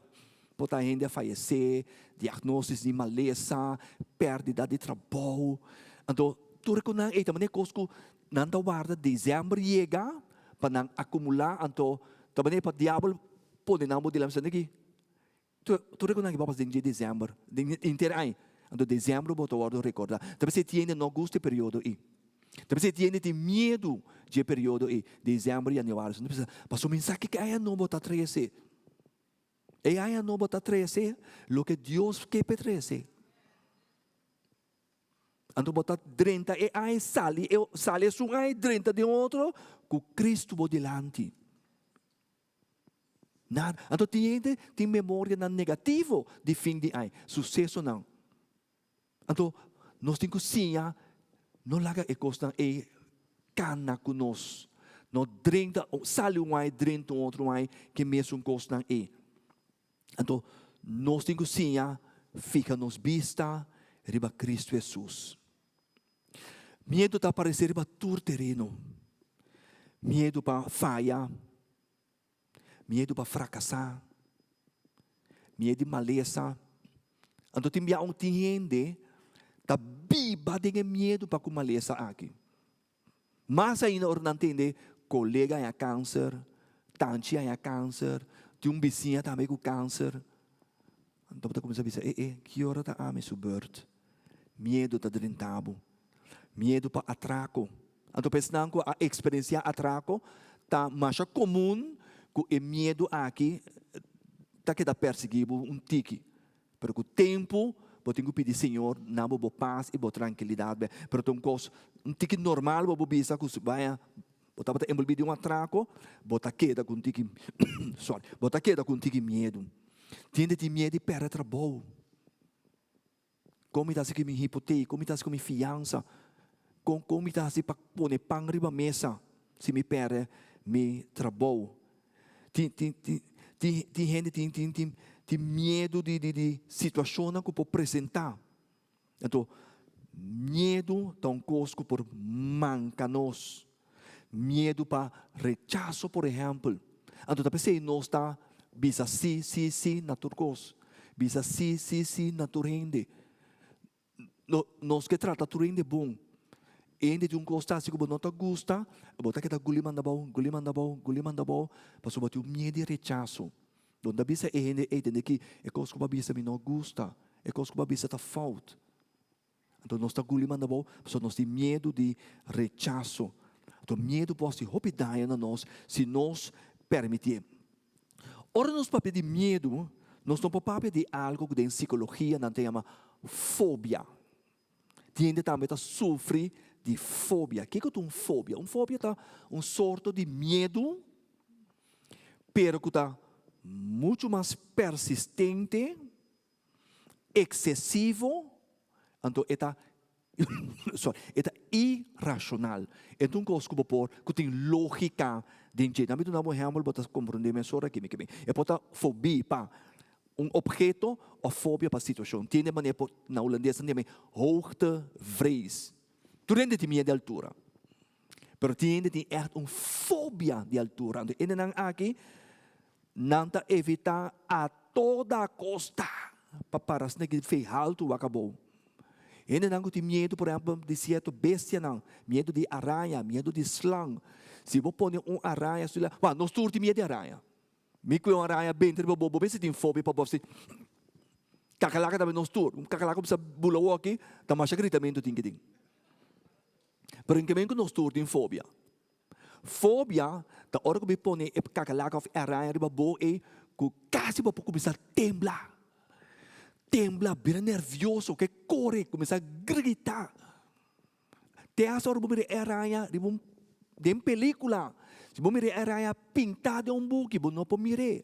Por ta hende a fayesé, diagnosis di malesa, pèrdida di trabou. Anto tur e konan ei ta manera kos ku nan ta warda desèmber yega pa nan akumulá. Anto ta manera pa diabel pone nan bo dilanti bisa, Niki, Tur e ku nan ki papia den dje desèmber, den henter aña. Anto desèmber bo ta wòrdu rekordá. Ta p'esei tin hende no gusta e periodo ei. Ta p'esei tin hende tin miedu dje periodo ei, desèmber, yanüari. Nan ta pensa, pasobra mi sa kiko e aña nobo ta trese. E aña nobo ta trese loke Dios ke p'e trese. Anto bo ta drenta e aña, sali e sali esun aña, drenta den otro ku Kristu bo dilanti. Nada. Anto tin hende tin memorianan negativo di fin di aña, susesonan. Anto nos tin ku siña no laga e kosnan ei kana ku nos. No drenta, sali un aña drenta un otro aña ku e mesun kosnan ei. Anto nos tin ku siña fiha nos bista riba Kristu Hesus. Miedu ta aparesé riba tur tereno. Miedu pa faya. Miedu pa frakasá. Miedu di malesa. Anto tin bia un tin hende ta biba den e miedu pa ku malesa aki. Mas ainda ora nan tende kolega haña kanser, tanchi haña kanser, tin un bisiña tambe ku kanser. Anto bo ta kuminsá bisa, e e, ki ora ta ami su beurt? Miedu ta drenta bo. Miedu pa atrako. Anto pa esnan ku a eksperensiá atrako, ta masha komun ku e miedu aki ta keda persiguí bo un tiki. Pero ku tempu bo tin ku pidi Señor na bo bo pas i bo trankilidat bè. Pero ta un kos un tiki normal bo por bisa ku si baya bo tabata enbolbí den un atrako, bo ta keda ku un tiki sorry, bo ta keda ku un tiki miedu. Tin hende tin miedu di pèrdè trabou. Kon mi ta hasi ku mi hipotek? Kon mi ta hasi ku mi fiansa? Kon kon mi ta hasi pa pone pan riba mesa si mi pèrdè mi trabou? Tin tin tin tin tin hende tin tin tin tin miedu di di di situashonnan ku por presentá. Anto miedu ta un kos ku por manka nos. Miedu pa rechaso por ehèmpel. Anto ta p'esei nos ta bisa sí, sí, sí na tur kos. Bisa sí, sí, sí na tur hende. No, nos ke trata tur hende bon. Hende di un kos ta hasi ku bo no ta gusta, bo ta keda guli manda abou, guli manda abou, guli manda abou, pasobra bo tin un miedu di rechaso. Bo no ta bisa e hende, ey, tende aki, e kos ku bo a bisa mi no gusta, e kos ku bo a bisa ta fout. Anto nos ta guli manda abou pasobra nos tin miedu di rechaso. Anto miedu por hasi hopi daño na nos si nos permitié. Ora nos papia di miedu, nos no por papia di algu ku den sikologia nan ta yama fobia. Tin hende tambe ta sufri di fobia. Kiko ta un fobia? Un fobia ta un sorto di miedu, pero ku ta muchu mas persistente Eksesivo, anto e ta sorry, e ta irashonal. E ta un kos ku bo por, ku tin lógika den dje. Nan mi duna bo un ehèmpel, bo ta komprondé mesora kimi ke bin. E por ta fobi pa un opheto òf fobia pa situashon. Tin e manera por, na hulandes nan yama e hoogtevrees. Tur hende tin miedu di altura. Pero tin hende tin ègt un fobia di altura. Anto hendenan aki, nan ta evitá a toda kosta pa para asina ki fe haltu wak abou. Hendenan ku tin miedu, por ehèmpel, di sierto bestianan, miedu di araña, miedu di slang. Si bo pone un araña su la, wak, nos tur tin miedu di araña. Mi ku e un araña benta riba bo, bo mester tin fobia pa bo hasi kakalaka tambe nos tur. Un kakalaka ku bisa bula woki, ta masha gritamentu tin ki tin. Pero en kemen ku nos tur tin fobia. Fobia ta ora ku mi pone e kakalaka òf e araña riba bo ei ku kasi bo por kuminsá tembla. Tembla, bira nervioso, ke kore, kuminsá grita. Te hasta ora bo mira e araña riba un den pelíkula. Si bo mira e araña pintá den un buki, bo no por mir'é.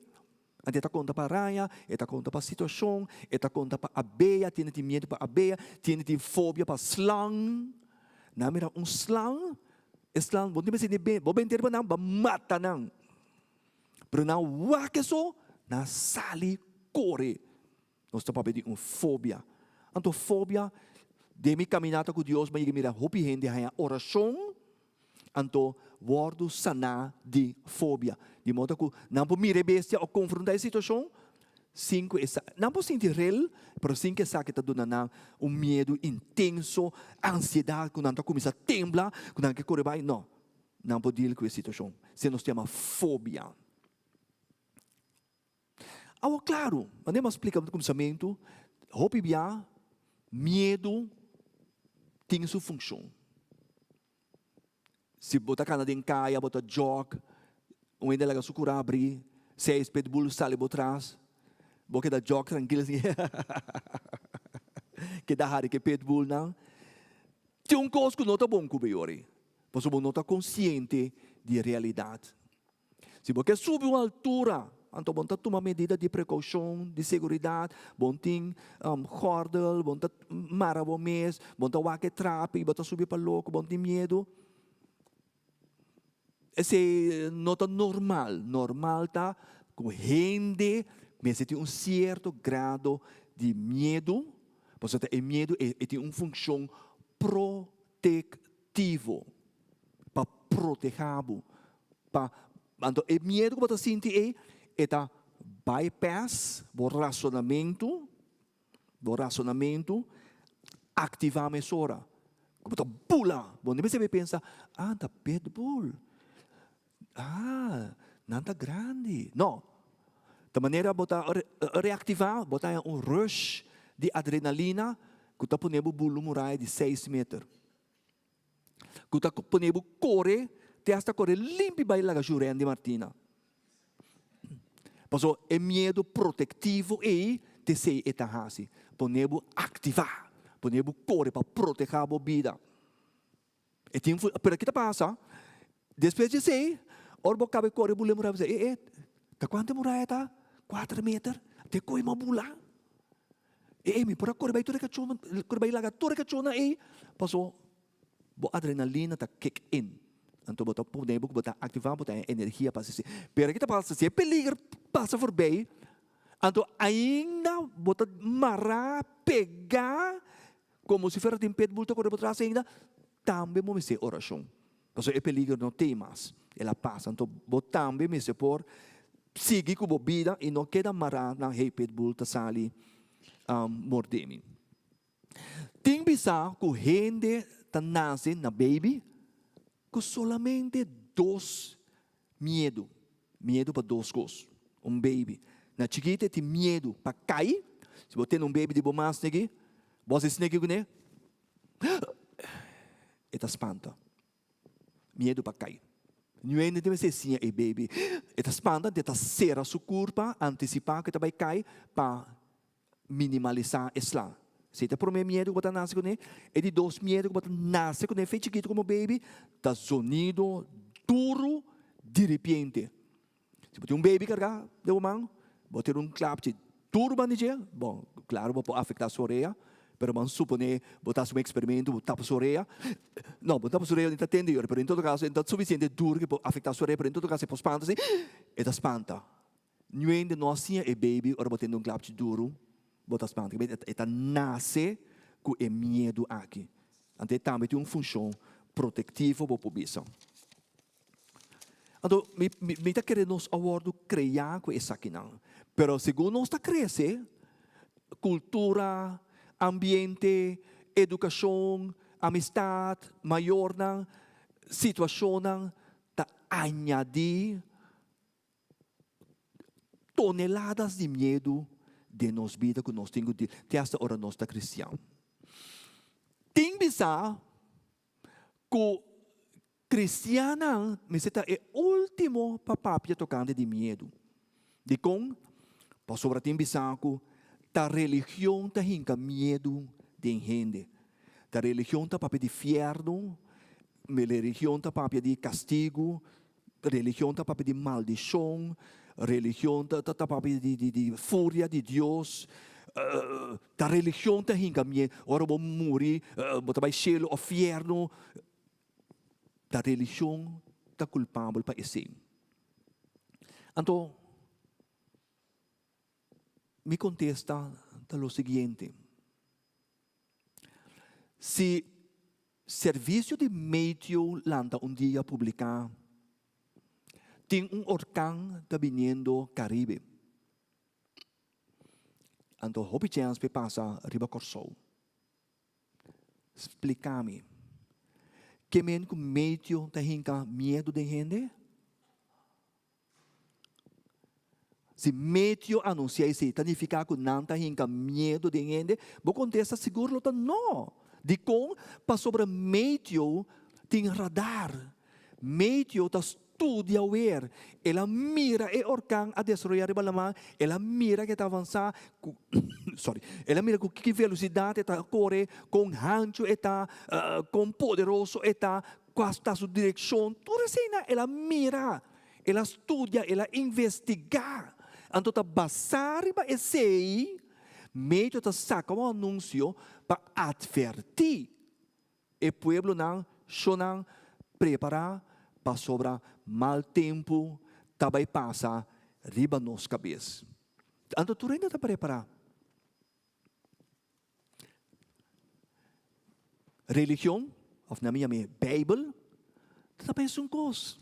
Anto e ta konta pa araña, e ta konta pa situashon, e ta konta pa abeya, tin tin miedu pa abeya, tin tin fobia pa slang. Nan mira un slang, e slang bo no tin mester ni ben, bo benter pa nan, bo a mata nan. Pero nan wak eso, nan sali kore. Nos ta papia di un fobia. Anto fobia, den mi kaminata ku Dios, mi a yega mira hopi hende haña orashon, anto wòrdu saná di fobia. Di moda ku nan por mira e bestia o konfrontá e situashon sin ku e sa. Nan por sinti rel, pero sin ku esaki ta duna nan un miedu intenso, ansiedat ku nan ta kuminsá tembla, ku nan ke kore bai. No, nan por deal ku e situashon. Esei nos ta yama fobia. Awor klaru, manera mi a splika na kuminsamentu, hopi bia miedu tin su funshon. Si bo ta kana den kaya, bo ta jòg, un hende laga su kura abrí, seis pitbull sali bo tras, bo keda jòg trankil asina, keda hari ku e pitbullnan. Tin un kos ku no ta bon ku bo yori, pasobra bo no ta konsiente di e realidat. Si bo ke subi un altura, anto bo ta tuma medida di prekoushon, di seguridat, bo tin gòrdel, bo ta mara bo mes, bo ta wak e trapi, bo ta subi pa loko, bo tin miedu. Esei no ta normal. Normal ta ku hende mester tin un sierto grado di miedu, pasobra e miedu e tin un funshon protektivo. Pa proteha bo, pa. Anto e miedu ku bo ta sinti ei, e ta bypass bo rasonamentu, bo rasonamentu aktivá mesora. Ku bo ta bula, bo no mester pensa, ah, ta pitbull, ah, nan ta grandi. No, ta manera bo ta reaktivá, bo ta haña un rush di adrenalina ku ta pone bo bula un muraya di seis meter. Ku ta pone bo kore te hasta kore limpi bai laga Jurendi Martina. Paso e miedu protektivo ei te esei e ta hasi, pone bo aktivá, pone bo kore pa protehá bo bida. E tin fu, pero ki ta pasa? Despues di esei, ora bo kaba e kore bula e muraya, bo bisa, e e, ta kuantu e muraya ta? Kuater meter? Te koe mi a bula? E e, mi por a kore bai tur e kachó, kore bai laga tur e kachónan ei, paso bo adrenalina ta kick in. Anto bo ta pone bo ku bo ta aktivá, bo ta haña energia pa hasi. Pero ki ta pasa si e peliger pasa forbei, anto ainda bo ta mará, pegá, komo si fuera tin pitbull ta kore bo tras ainda, tambe bo mester orashon. Pasobra e peliger no t'ei mas, el a pasa. Anto bo tambe mester por sigui ku bo bida i no keda mará na hey pitbull ta sali mordé mi. Tin bisa ku hende ta nase na baby ku solamente dos miedu, miedu pa dos kos. Un baby na chikito e tin miedu pa kai, si bo tene un baby di bo mas sneki, bo hasi sneki kuné, e ta spanta, miedu pa kai. Niun hende tin mester siña e baby, e ta spanta, e ta sera su kurpa, antisipá ku e ta bai kai pa minimalisá e sla. Si ta e promé miedu ku bo ta nase kuné, e di dos miedu ku bo ta nase kuné fe chikitu komo baby ta zonido duru diripiente. Si bo tin un baby kargá den bo man, bo tira un klapchi duru banda di dje, bon, klaro bo por afektá su orea, pero ban suponé bo ta hasi un eksperimento, bo tapa su orea, no, bo no tapa su orea, e ta tende yora, pero en todo kaso e no ta sufisiente duru ku e por afektá su orea, pero en todo kaso e por spanta así, e ta spanta. Nuende no a siña e baby ora bo tende un klapchi duru, bo ta spanta. E ta nase ku e miedu aki. Anto e tambe tin un funshon protektivo bo por bisa. Anto mi mi ta kere nos a wòrdu kreá ku esakinan. Pero segun nos ta krese, kultura, ambiente, edukashon, amistat, mayornan, situashonnan ta añadí Toneladas di miedu den nos bida ku nos tin ku deal te hasta ora nos ta kristian. Tin bisa ku kristiannan mester ta e ultimo pa papia tokante di miedu. Dikon? Pasobra tin bisa ku ta religion ta hinka miedu den hende. Ta religion ta papia di fièrnu, religion ta papia di kastigu, Religion ta papia di maldishon, religion ta ta papia di di di furia di Dios, ta religion ta hinka miedu, ora bo muri bo ta bai shelu of fiernu, ta religion ta kulpabel pa esei. Anto mi kontesta ta lo siguiente, si Servisio di meteo lanta un dia publiká, Tin un orkan ta biniendo Karibe. Anto hopi chèns p'e pasa riba Kòrsou. Splika mi, ke men ku meteo ta hinka miedu den hende? Si meteo anunsia esei, ta nifiká ku nan ta hinka miedu den hende? Bo kontesta sigur lo ta no. Dikon? Pasobra meteo tin radar. Meteo ta studia wer. El a mira e orkan a desaroyá riba laman, el a mira ku e ta avansá ku sorry, el a mira ku ki velosidat e ta kore, kon hanchu e ta, kon poderoso e ta, kua ta su direkshon. Tur eseinan el a mira. El a studia, el a investigá. Anto ta basá riba esei, medio ta saka un anunsio pa atvertí e pueblonan, Shonnan, prepará pasobra mal tempu ta bai pasa riba nos kabes. Anto tur hende ta prepará. Religion, of nan mi yam'é Bijbel, ta ta pensa un kos.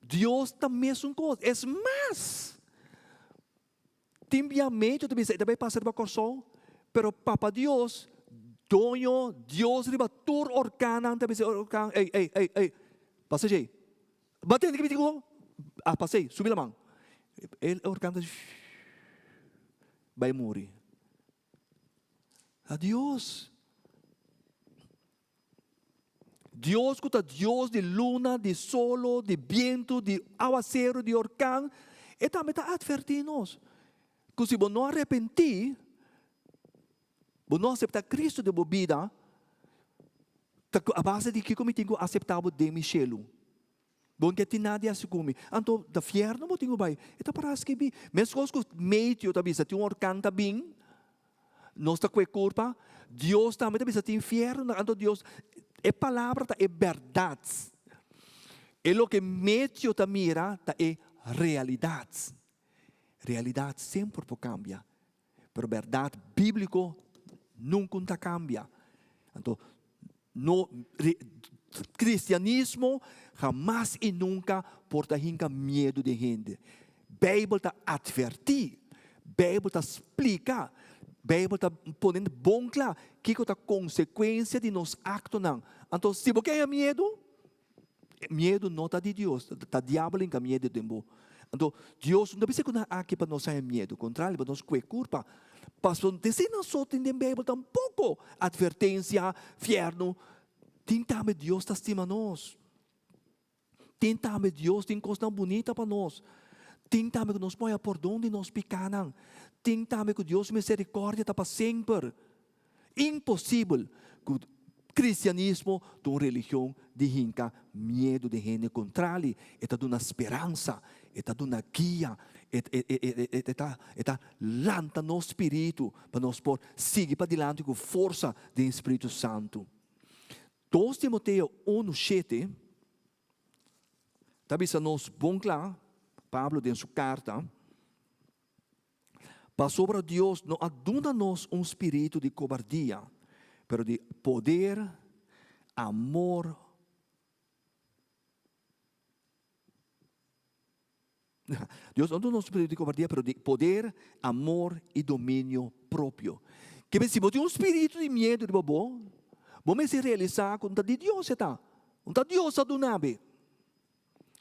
Dios ta mesun kos. Es mas, tin bia medio ta bisa e ta bai pasa riba Kòrsou, pero Papa Dios, doño Dios riba tur orkannan ta bisa e orkan, ey, ey, ey, ey, pasa djei. Bo a tende ke mi diku? A pas'ei, subi laman. E orkan ta bai muri. Adios. Dios ku ta Dios di luna, di solo, di bientu, di awaseru, di orkan, e tambe ta atvertí nos ku si bo no arepentí, bo no aseptá Kristu den bo bida, ta a base di kiko mi tin ku aseptá bo den mi shelu? Bo no ke tin nada di hasi ku mi. Anto ta fièrnu bo tin ku bai. E ta para skibí. Meskos ku meteo ta bisa tin un orkan ta bin, Nos ta kue kurpa, Dios tambe ta bisa tin fierno, anto Dios, e palabra ta e bèrdat. E loke metio ta mira ta e realidat. Realidat semper por kambia, pero bèrdat bíbliko nunka ta kambia. Anto No, cristianismo hamas y nunca por ta hinca miedo den hende. Bijbel ta adverti, Bijbel ta splica, Bijbel ta pone bon cla kico ta consecuencia di nos actonan. Anto si bo ke haya miedo, miedo no ta di Dios, ta diabel hinca miedo den bo. Anto Dios no ta bisa cu nan aki pa nos haya miedo, contrario pa nos cue curpa. Pasobra desde nan so tin den Bijbel tampoco advertencia, fierno. Tin tambe Dios ta stima nos. Tin tambe Dios tin cosnan bunita pa nos. Tin tambe cu nos por haya pordon di nos picanan. Tin tambe cu Dios su misericordia ta pa semper. Imposibel ku kristianismo ta un religion di hinka miedu den hende. Kontrali, e ta duna speransa, e ta duna guia, e ta lanta nos spiritu pa nos por sigui padilanti ku forsa den Spiritu Santu. Dos Timoteo unu shete ta bisa nos bon kla, Pablo den su karta, Pasobra Dios no a duna nos un spiritu di kobardia, pero di poder, amor, Dios no duna nos un spiritu di kobardia, pero di poder, amor i dominio propio. Ke men si bo tin un spiritu di miedu riba bo, bo mester realisá ku no ta di Dios e ta. No ta Dios a duna bo.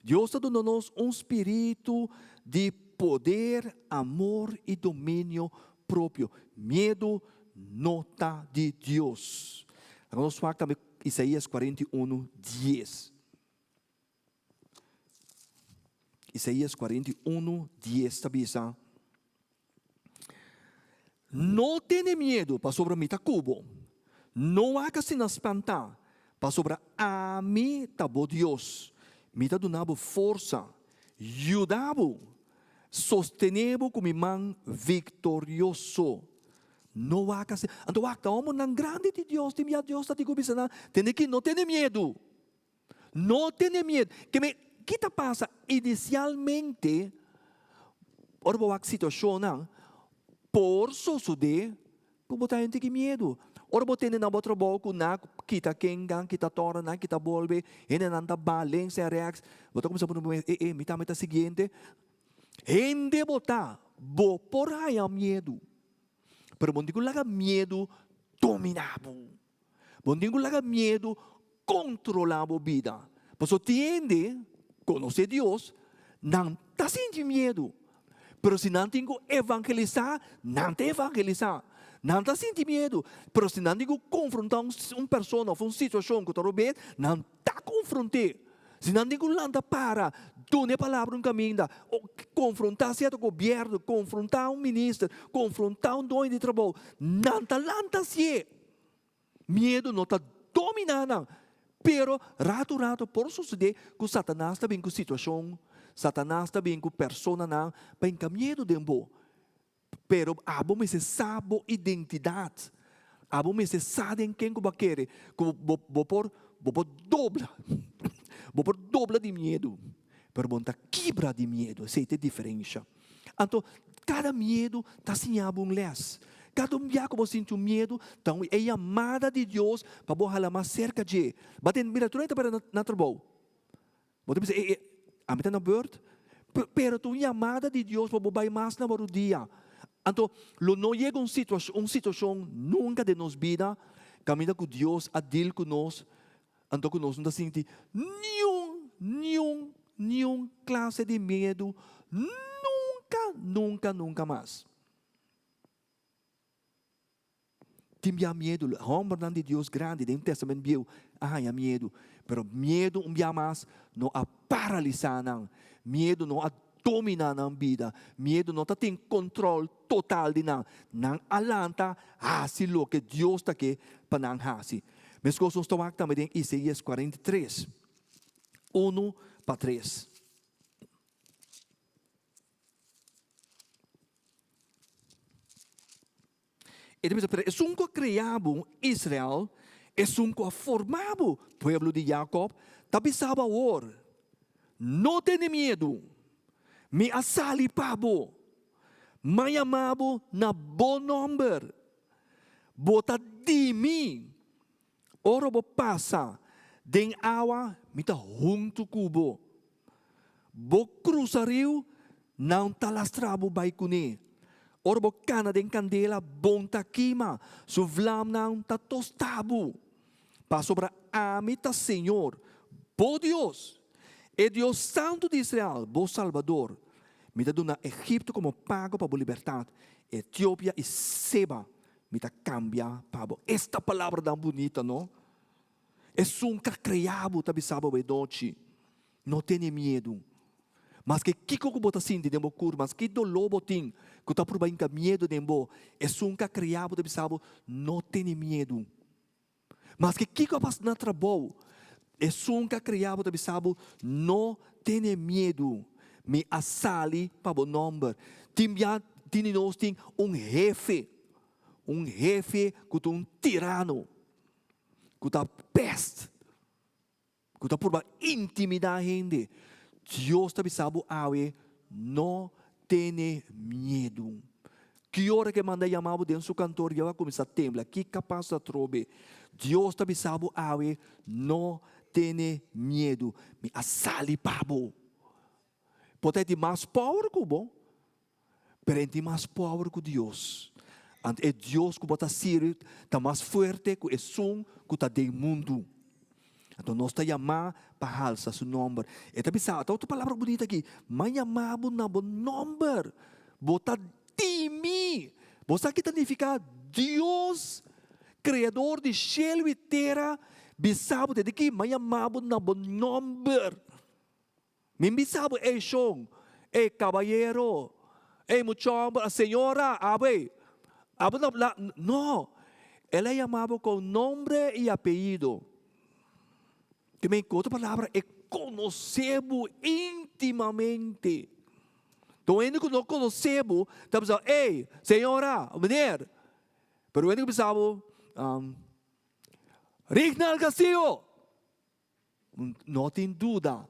Dios ta duna nos un spiritu di poder, amor i dominio propio. Miedu no ta di Dios. Laga nos wak tambe Isaías 41, dies. Isaías 41, dies ta bisa, No tene miedu, pasobra mi ta ku bo. No wak asina spantá, pasobra ami ta bo Dios. Mi ta duna bo forsa, yuda bo, sostené bo ku mi man viktorioso. No wak asina. Anto wak ta hombernan grandi di Dios, tin bia Dios ta di ku bisa nan, Tene ki no tene miedu. No tene miedu. Ke me, ki ta pasa inisialmente ora bo wak situashonnan por sosodé ku bo ta henter ki miedu. Ora bo tende na bo trabou ku nan kita kengan, kita tòrna, nan kita bolbe, hendenan ta ba links en rèks, bo ta kuminsá pone bo mes, e e mi tambe ta siguiente. Hende bo ta, bo por haña miedu, pero bo no tin ku laga miedu dominá bo. Bo no tin ku laga miedu kontrolá bo bida. Pasobra tin hende konosé Dios, nan ta sinti miedu. Pero si nan tin ku evangelisá, nan ta evangelisá. Nan ta sinti miedu, pero si nan tin ku konfrontá un persona òf un situashon ku ta robes, nan ta konfront'é. Si nan tin ku lanta para, duna e palabra un kaminda, o konfrontá sierto gobièrnu, konfrontá un minister, konfrontá un doño di trabou, nan ta lanta hasié. Miedu no ta dominá nan. Pero ratu ratu por sosodé ku Satanas ta bin ku situashon, Satanas ta bin ku personanan pa hinka miedu den bo. Pero abo mester sa bo identidat. Abo mester sa den ken ku bo a kere, ku bo bo por bo por dobla, bo por dobla di miedu, pero bo no ta kibra di miedu. Esei ta e diferensha. Anto, kada miedu ta siña bo un lès. Kada un bia ku bo sinti un miedu, ta un e yamada di Dios pa bo hala mas serka dje. Bo a tende, mira, tur hende ta para na trabou. Bo ta bisa, e, e, Ami ta na beurt. Pero ta un yamada di Dios pa bo bai mas na bo rudia. Anto, lo no yega un situashon, un situashon nunka den nos bida kaminda ku Dios a deal ku nos, anto ku nos no ta sinti niun, niun, niun klase di miedu nunka, nunka, nunka mas. Tin bia miedu, hòmbernan di Dios grandi den Tèstamènt Bieu a haña miedu, pero miedu un bia mas no a paralisá nan, miedu no a dominá nan bida, miedu no ta tin kòntròl total di nan. Nan a lanta hasi loke Dios ta ke pa nan hasi. Meskos nos ta wak tambe den Isaías 43, unu pa tres. E ta bisa, Pero esun ku a krea bo, Israel, esun ku a forma bo, pueblo di Jakòb, ta bisa bo awor, No tene miedu, mi a sali pa bo, m'a yama bo na bo nòmber, bo ta di mi. Ora bo pasa den awa, mi ta huntu ku bo. Bo krusa riu, nan ta lastra bo bai kuné. Ora bo kana den kandela, bon ta kima, su vlamnan ta tosta bo. Pasobra ami ta Señor, bo Dios, e Dios Santu di Israel, bo Salbador. Mi ta duna Egipto komo pago pa bo libertat, Etiopia i Seba Mi ta cambia pa bo. Esta palabranan bunita, no? Esun ka crea bo ta bisa bo e nochi, No tene miedu. Maske kico cu bo ta sinti den bo cur, maske ki dolor bo tin cu ta purba hinca miedu den bo, esun ka crea bo ta bisa bo, No tene miedu. Maske kiko a pasa na trabou, esun ku a krea bo ta bisa bo, No tene miedu, mi a sali pa bo nòmber. Tin bia tin di nos tin un hefe, un hefe ku ta un tirano, ku ta pèst. Ku ta purba intimidá hende. Dios ta bisa bo awe, No tene miedu. Ki ora ku e manda yama bo den su kantor, ya bo a kuminsá tembla. Ki kapas atrobe. Dios ta bisa bo awe, No tene miedu. Mi a sali pa bo. Por ta e tin mas power ku bo, Pero e tin mas power ku Dios. Anto e Dios ku bo ta sirbi ta mas fuerte ku esun ku ta den mundu. Anto nos ta yamá pa halsa su nòmber. E ta bisa, ta otro palabra bunita aki, M'a yamá bo na bo nòmber. Bo ta di mi. Bo sa ki ta nifiká Dios, Kreador di shelu i tera, bisa bo desde ki, M'a yamá bo na bo nòmber. Mi bisa bo, ey shon, ey kabayero, ey muchòmber, señora, abo ey, abo na la, no, el a yama bo kon nombre i apellido. Te men, ku otro palabra, e konosé bo íntimamente. Ta un hende ku no konosé bo ta bisa, ey, señora, meneer, pero un hende ku bisa bo, Rignald Castillo! No tin duda,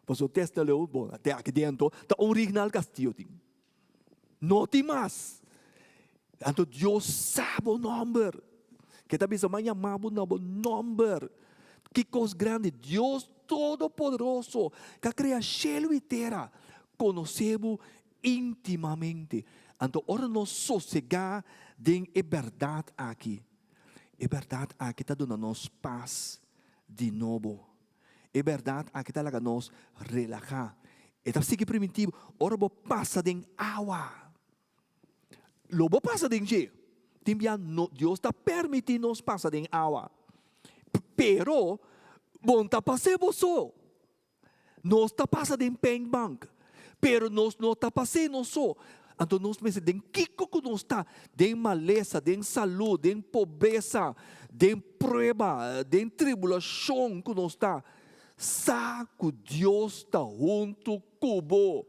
pasobra testa leu, bon, te aki dentro ta un rignal castillo tin. No tin mas. Anto Dios sa bo nomber. Ke ta bisa, m'a yama bo na bo nomber. Ki kos grandi! Dios Todopoderoso, ke a krea shelu i tera, konosé bo íntimamente. Anto ora nos sosegá den e bèrdat aki, e bèrdat aki ta duna nos pas di nobo. E bèrdat aki ta laga nos relahá. E ta sigui primintí bo, ora bo pasa den awa, lo bo pasa den dje. Tin bia no, Dios ta permití nos pasa den awa, pero bo no ta pas'é bo so. Nos ta pasa den pijnbank, pero nos no ta pas'é nos so. Anto nos mester den kiko ku nos ta, den malesa, den salú, den pobresa, den prueba, den tribulashon ku nos ta, sa ku Dios ta huntu ku bo.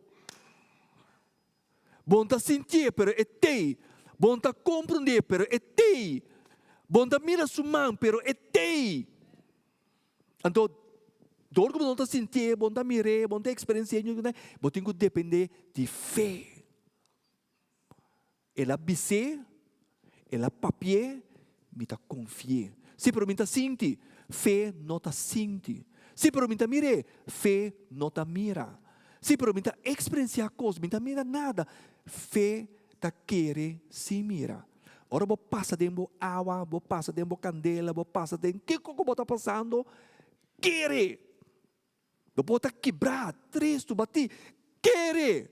Bo no ta sintié, pero e t'ei. Bo no ta komprondé, pero e t'ei. Bo no ta mira su man, pero e t'ei. Anto, dor ku bo no ta sintié, bo no ta mir'é, bo no ta eksperensi'é, bo tin ku dependé di fe. El a bis'é, el a papi'é, mi ta konfi'é. Sí, pero mi ta sinti. Fe no ta sinti. Sí, pero mi ta mir'é. Fe no ta mira. Sí, pero mi ta eksperensiá kos, mi ta mira nada. Fe ta kere sin mira. Ora bo pasa den bo awa, bo pasa den bo kandela, bo pasa den kiko ku bo ta pasando, kere! Bo por ta kibrá, tristu, batí, kere!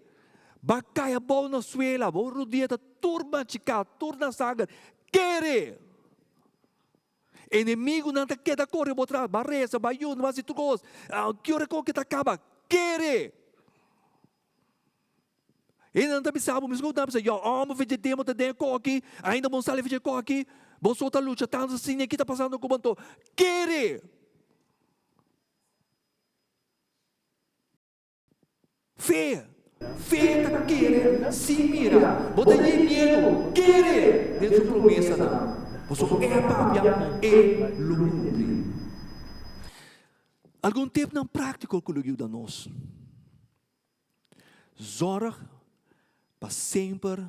Ba kai abou na suela, bo rudia ta tur machiká, tur na sanger, kere! Enemigunan ta keda kore bo tras, ba resa, ba yuna, ba hasi tur kos. Ki ora ku ta kaba? Kere! Hendenan ta bisa bo, mesku ku nan ta bisa, yo amo fidje tempu ta den e koki, ainda bo no sali fidje koki, bo so ta lucha tantu asina, ki ta pasando ku bo anto? Kere! Fe! Fe ta kere sin mira. Bo ta yen miedu, kere den su promesanan, pasobra e a papia, e lo kumpli. Algun tepnan práktiko ku lo yuda nos. Zòrg pa semper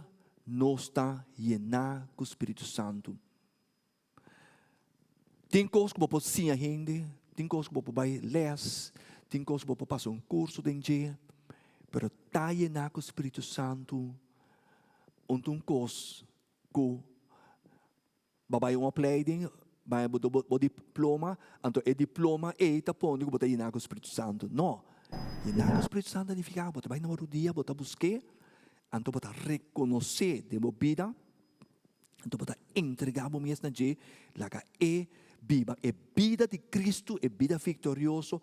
nos ta yená ku spiritu santu. Tin kos ku bo por siña hende, tin kos ku bo por bai lès, tin kos ku bo por pasa un kurso den dje, pero ta yená ku spiritu santu un ta un kos ku bo a bai un opleiding, bai bo bo diploma, anto e diploma ei ta pone ku bo ta yená ku spiritu santu. No, yená ku spiritu santu ta nifiká bo ta bai na bo rudia, bo ta busk'é, anto bo ta rekonosé den bo bida. Anto bo ta entregá bo mes na dje, laga e biba e bida di Kristu, e bida viktorioso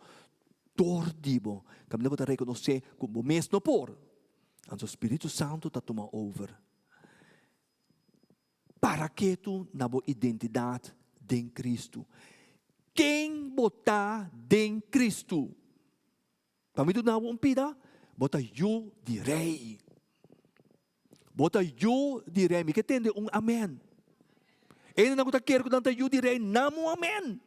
dor di bo. Kaminda bo ta rekonosé ku bo mes no por, anto Spiritu Santu ta tuma over. Para ketu na bo identidat den Kristu. Ken bo ta den Kristu? Pa mi duna bo un pida, bo ta yu di rei. Bo ta yu di rei. Mi ke tende un amen. Hendenan ku ta kere ku nan ta yu di rei, nam un amen.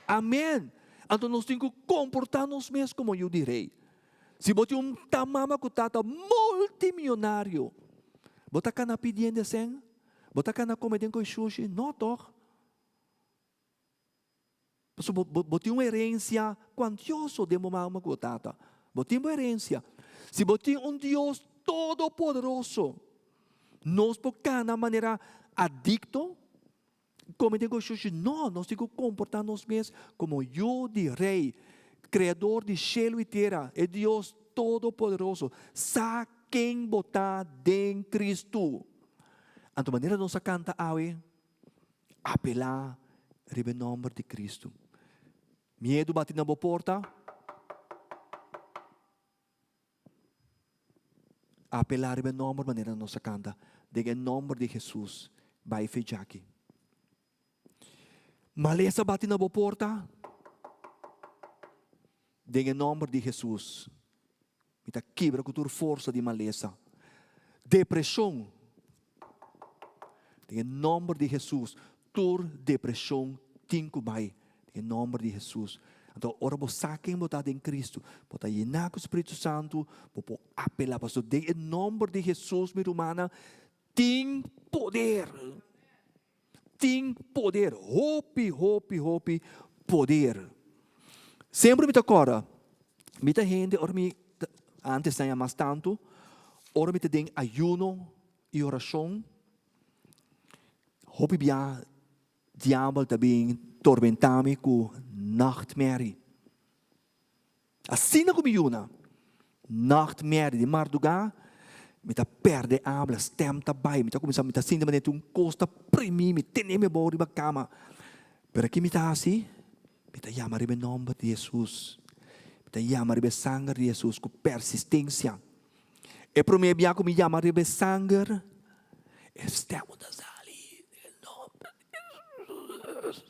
Amen. Anto nos tin ku komportá nos mes komo yu di rei. Si bo tin un ta mama ku tata multimillonario, bo ta kana pidi hende sèn? Bo ta kana kome den koi shushi? No tòg. Pasobra bo, bo tin un herensia kuantioso den bo mama ku bo tata. Bo tin bo herensia. Si bo tin un Dios todopoderoso, nos por kana manera adikto, kome den goshoshi? No, nos tin ku komportá nos mes komo yu di Rei, Kreador di shelu i tera, e Dios todopoderoso. Sa ken bo ta den Kristu. Anto manera nos a kanta awe, Apelá riba e nòmber di Kristu. Miedu bati na bo porta? Apelá riba e nòmber manera nos a kanta, Den e nòmber di Hesus, bai fe djaki. Malesa bati na bo porta? Den e nòmber di Hesus, mi ta kibra ku tur forsa di malesa, depreshon. Den e nòmber di Hesus, tur depreshon tin ku bai. Den e nòmber di Hesus. Anto ora bo sa ken bo ta den Kristu, bo ta yená ku Spiritu Santu, bo por apelá. Pasobra den e nòmber di Hesus, mi rumannan, tin poder. Tin poder, hopi, hopi, hopi poder. Semper mi ta kòrda, mi ta hende ora mi, antes nan ya mas tantu, ora mi ta den ayuno i orashon, hopi bia diabel ta bin tormentá mi ku nachtmerrie. Asina ku mi yuna, nachtmerrie di mardugá, mi ta pèrdè abla, stèm ta bai, mi ta kuminsá, mi ta sinti manera tin un kos ta primí mi, tene mi abou riba kama. Pero ki mi ta hasi? Mi ta yama riba e nòmber di Hesus. Mi ta yama riba e sanger di Hesus ku persistensia. E promé bia ku mi yama riba e sanger, e stèm ta sali. Den e nòmber di Hesus.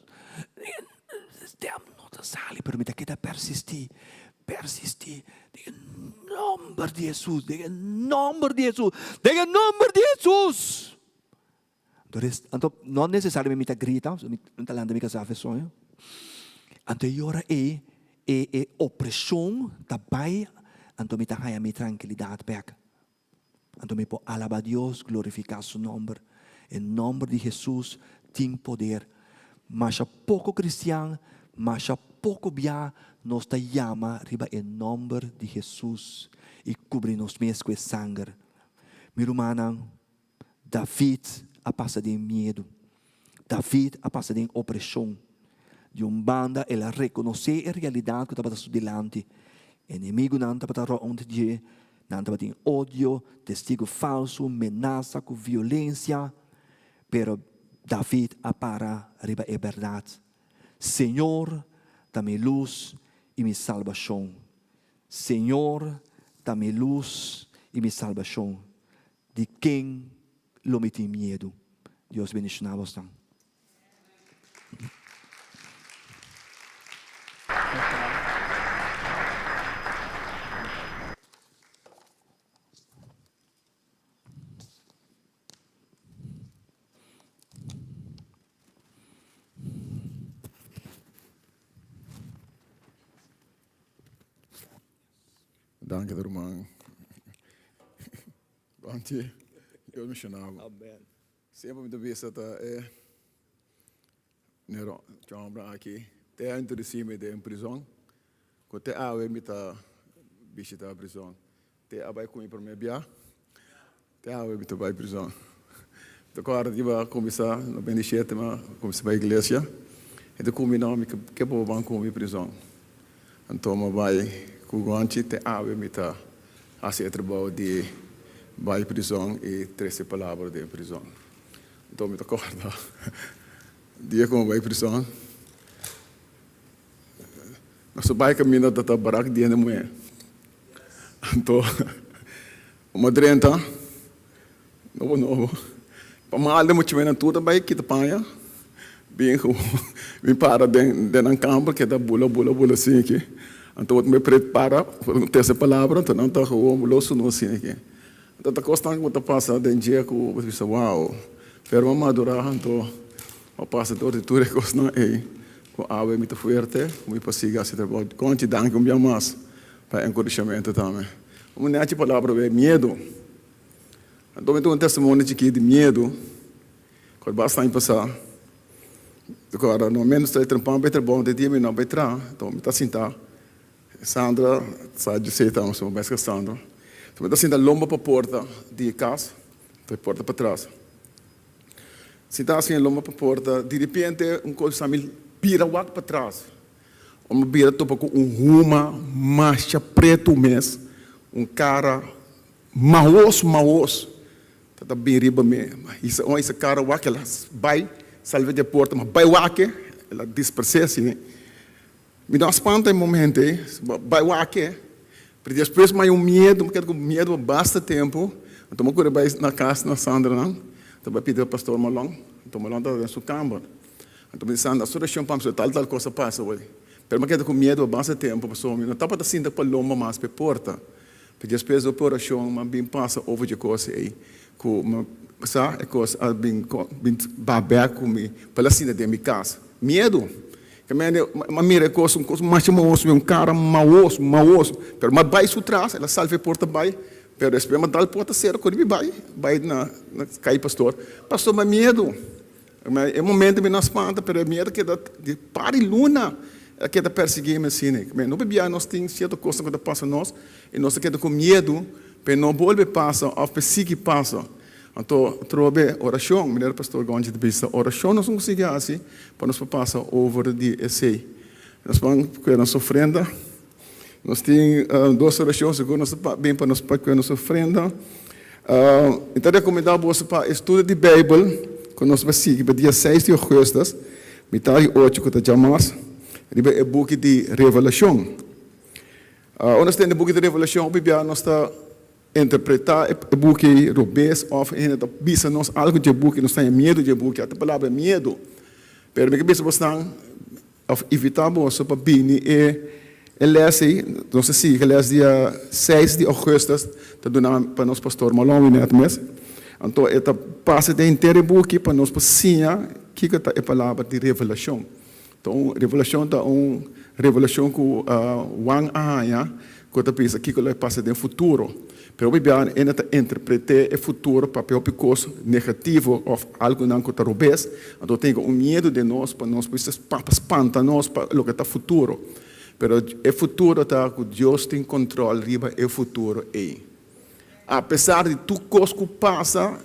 E stèm no ta sali, pero mi ta keda persistí, persistí. Den e nòmber di Hesus, den e nòmber di Hesus, den e nòmber di Hesus. Anto, no nesesariamente mi ta grita, mi ta lanta mi kasá fe soño. Anto e ora ei, e e opreshon ta bai, anto mi ta haña mi trankilidat bèk. Anto mi por alabá Dios, glorifiká su nòmber. E nòmber di Hesus tin poder. Masha poko kristian, masha. Poko bia nos ta yama riba e nòmber di Hesus i kubri nos mes ku e sanger. Mi rumannan, David a pasa den miedu. David a pasa den opreshon. Di un banda el a rekonosé e realidat ku tabata su dilanti. Enemigunan tabata rònt dje, nan tabatin odio, testigu falsu, menasa ku violensia. Pero David a para riba e bèrdat. Señor ta mi lus i mi salbashon. Señor ta mi lus i mi salbashon. Di ken lo mi tin miedu? Dios bendishoná bosnan. Danki ruman. Danki. Dios bendiciona bo. Amen. Semper mi ta bisa ta e Nero chombre aki te a introduci mi den prison. Ku te awe mi ta bishita prison. Te a bai ku mi prome bia. Te awe mi ta bai prizon. Mi ta kòrda di a kuminsá 97 mi a kuminsá bai iglesia. E ta kumbiná mi ke bo ban ku mi prizon. Anto mi a bai ku Gonchi te awe mi ta hasi e trabou di bai prizon i trese palabra den prizon. Anto mi ta kòrda dia ku mi a bai prizon nos a bai kaminda ta ta barak di hende muhé. Anto Uma drenta, nobo nobo, pa mal den mucha nan tur ta bai kita paña, bin gewoon bin para den den nan kamber keda bula bula bula asin aki, anto bo ta bai prepara pa tese palabra anto nan ta gewoon lo sunu asin aki. Anto ta kosnan ku ta pasa den dje ku bo ta bisa wow, pero bo a madura anto bo a pasa dor di tur e kosnan ei ku awe mi ta fuerte ku mi por sigui hasi trabou. Conchi danki un bia mas pa e enkurashamentu tambe. Un nechi palabra be miedu. Anto mi ta un testimonio chikí di miedu ku a basta aña pasá. Ora no menos ta trempan bai trabou te dia mi no bai traha, anto mi ta sinta Sandra sa José tambe su mes ku Sandra. Mi ta sinta lomba pa porta di e kas, e porta patras. Sinta asin lomba pa porta, di repente un kos sa mi bira wak patras. Ora mi bira topa ku un huma masha pretu mes, un kara mahos mahos ta ta bin riba mi. Hisa un hisa kara wak el a bai salba di e porta, ma bai wak el a dispers'é asina. Mi no a spanta e momento ei, bai wak pero despues mi a haña un miedu, mi keda ku miedu pa basta tempu. Anto mi a kore bai na kas na Sandranan, ta bai pidi pastor Malon, anto Malon tabata den su kamber. Anto mi di, Sandra, su oracion pa mi tal tal cos a pasa hoy. Pero mi a keda cu miedo pa basta tempo pasobra mi no tabata sinta palomba mas p'e porta. Pero despues di oracion mi a bin pasa over dje cos ey cu mi sa e cos a bin bin ba bek cu mi pa la sinta den mi cas. Miedo! Ke mende mi a mira e cos un cos masha mahoso, un cara mahoso, mahoso. Pero mi a bay su tras, el a salva e porta bay, pero despues mi a dal porta cera cori mi bay, bay na cay pastor. Pastor mi a miedo! E momento mi no a spanta, pero e miedo keda di par di luna a keda persiguí mi asina. Mi no bia nos tin sierto kosnan ku ta pasa nos i nos ta keda ku miedu pa e no bolbe pasa òf pa e sigui pasa. Anto atrobe orashon, manera Pastor Gonchi ta bisa, orashon nos no konsigi hasi pa nos por pasa over di esei. Nos ban kue nos ofrenda. Nos tin dos orashon, sigur nos ta bin pa nos pa kue nos ofrenda. Mi ta rekomendá boso pa e studio di Beibel ku nos bai sigui pa dia seis di ougùstus, mitar di ocho ku ta djamars, riba e buki di Revelashon. Ora nos tende buki di Revelashon, hopi bia nos ta interpretá e buki ei robes òf hende ta bisa nos algu dje buki, nos ta haña miedu dje buki, ata palabra miedu. Pero mi ke bisa bosnan, Of invitá boso pa bini e e les ei. Nos ta sigui e les dia seis di ougùstus, ta duna pa nos pastor Malon Winet mes. Anto e ta pasa den henter e buki pa nos por siña kiko ta e palabra di revelashon. Ta un revelashon ta un revelashon ku Juan a haña ku ta bisa kiko lo pasa den futuro. Pero hopi biaha hende ta interpreté e futuro papia hopi kos negativo òf algunan ku ta robes, anto tin un miedu den nos pa nos por pa spanta nos pa loke ta futuro. Pero e futuro ta ku Dios tin kontròl riba e futuro ei. Apesar di tur kos ku pasa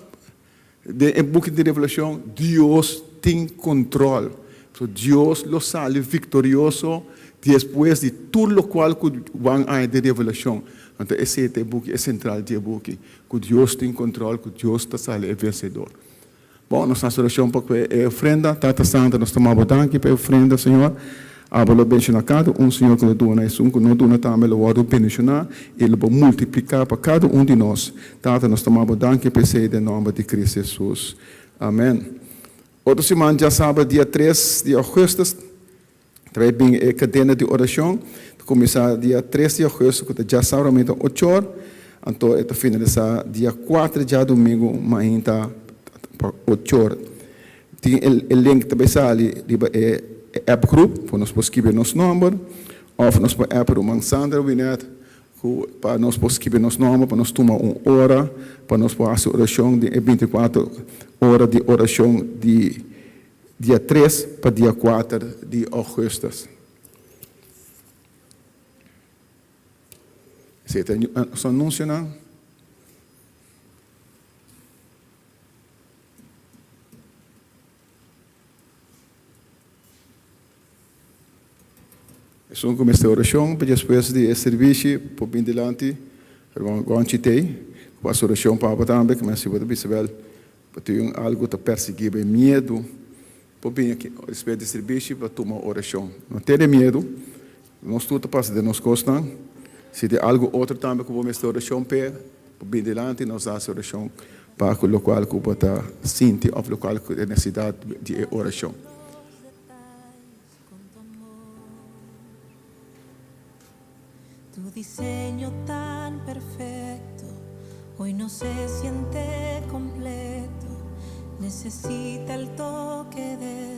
den e buki di Revelashon, Dios tin kontròl. So Dios lo sali viktorioso despues di tur lokual ku Juan haña den Revelashon. Anto esei ta e buki, e sentral di e buki, ku Dios tin kontròl, ku Dios ta sali e vensedor. Bon, nos hasi orashon pa ku e ofrenda. Tata Santu, nos ta maba danki pa e ofrenda, Señor. Abo lo bendishoná kada un, Señor, ku lo duna. Esun ku no duna tambe lo wòrdu bendishoná i lo bo multipliká pa kada un di nos. Tata, nos ta maba danki pa esei den nòmber di Cristo Hesus. Amèn. Otro siman djasabra dia tres di ougùstus ta bai bin e kadena di orashon. Ta kuminsá dia tres di ougùstus ku ta djasabra mainta ocho or, anto e ta finalisá dia kuater djadumingu mainta pa ocho or. Tin e link ta bai sali riba e app group ku nos por skibi nos nòmber òf nos por app ruman Sandra Winet Ku pa nos por skibi nos nòmber, pa nos tuma un ora, pa nos por hasi orashon den e bintikuater ora di orashon di dia tres pa dia kuater di ougùstus. Esei ta nos anunsionan. Esun ku mester orashon pa despues di e sirbishi por bin dilanti. Herman Gonchi t'ei ku hasi orashon pa bo tambe, ku si bo ta bisa bel bo tin algu ta persiguí bo e miedu por bin aki despues di sirbishi pa tuma orashon. No tene miedu, nos tur ta pasa den nos kosnan. Si tin algu otro tambe ku bo mester orashon p'e por bin dilanti nos ta hasi orashon pa ku lokual ku bo ta sinti òf lokual ku e nesesidat di e orashon. Con tu amor, tu diseño tan perfecto, hoy no se siente completo, necesita el toque de.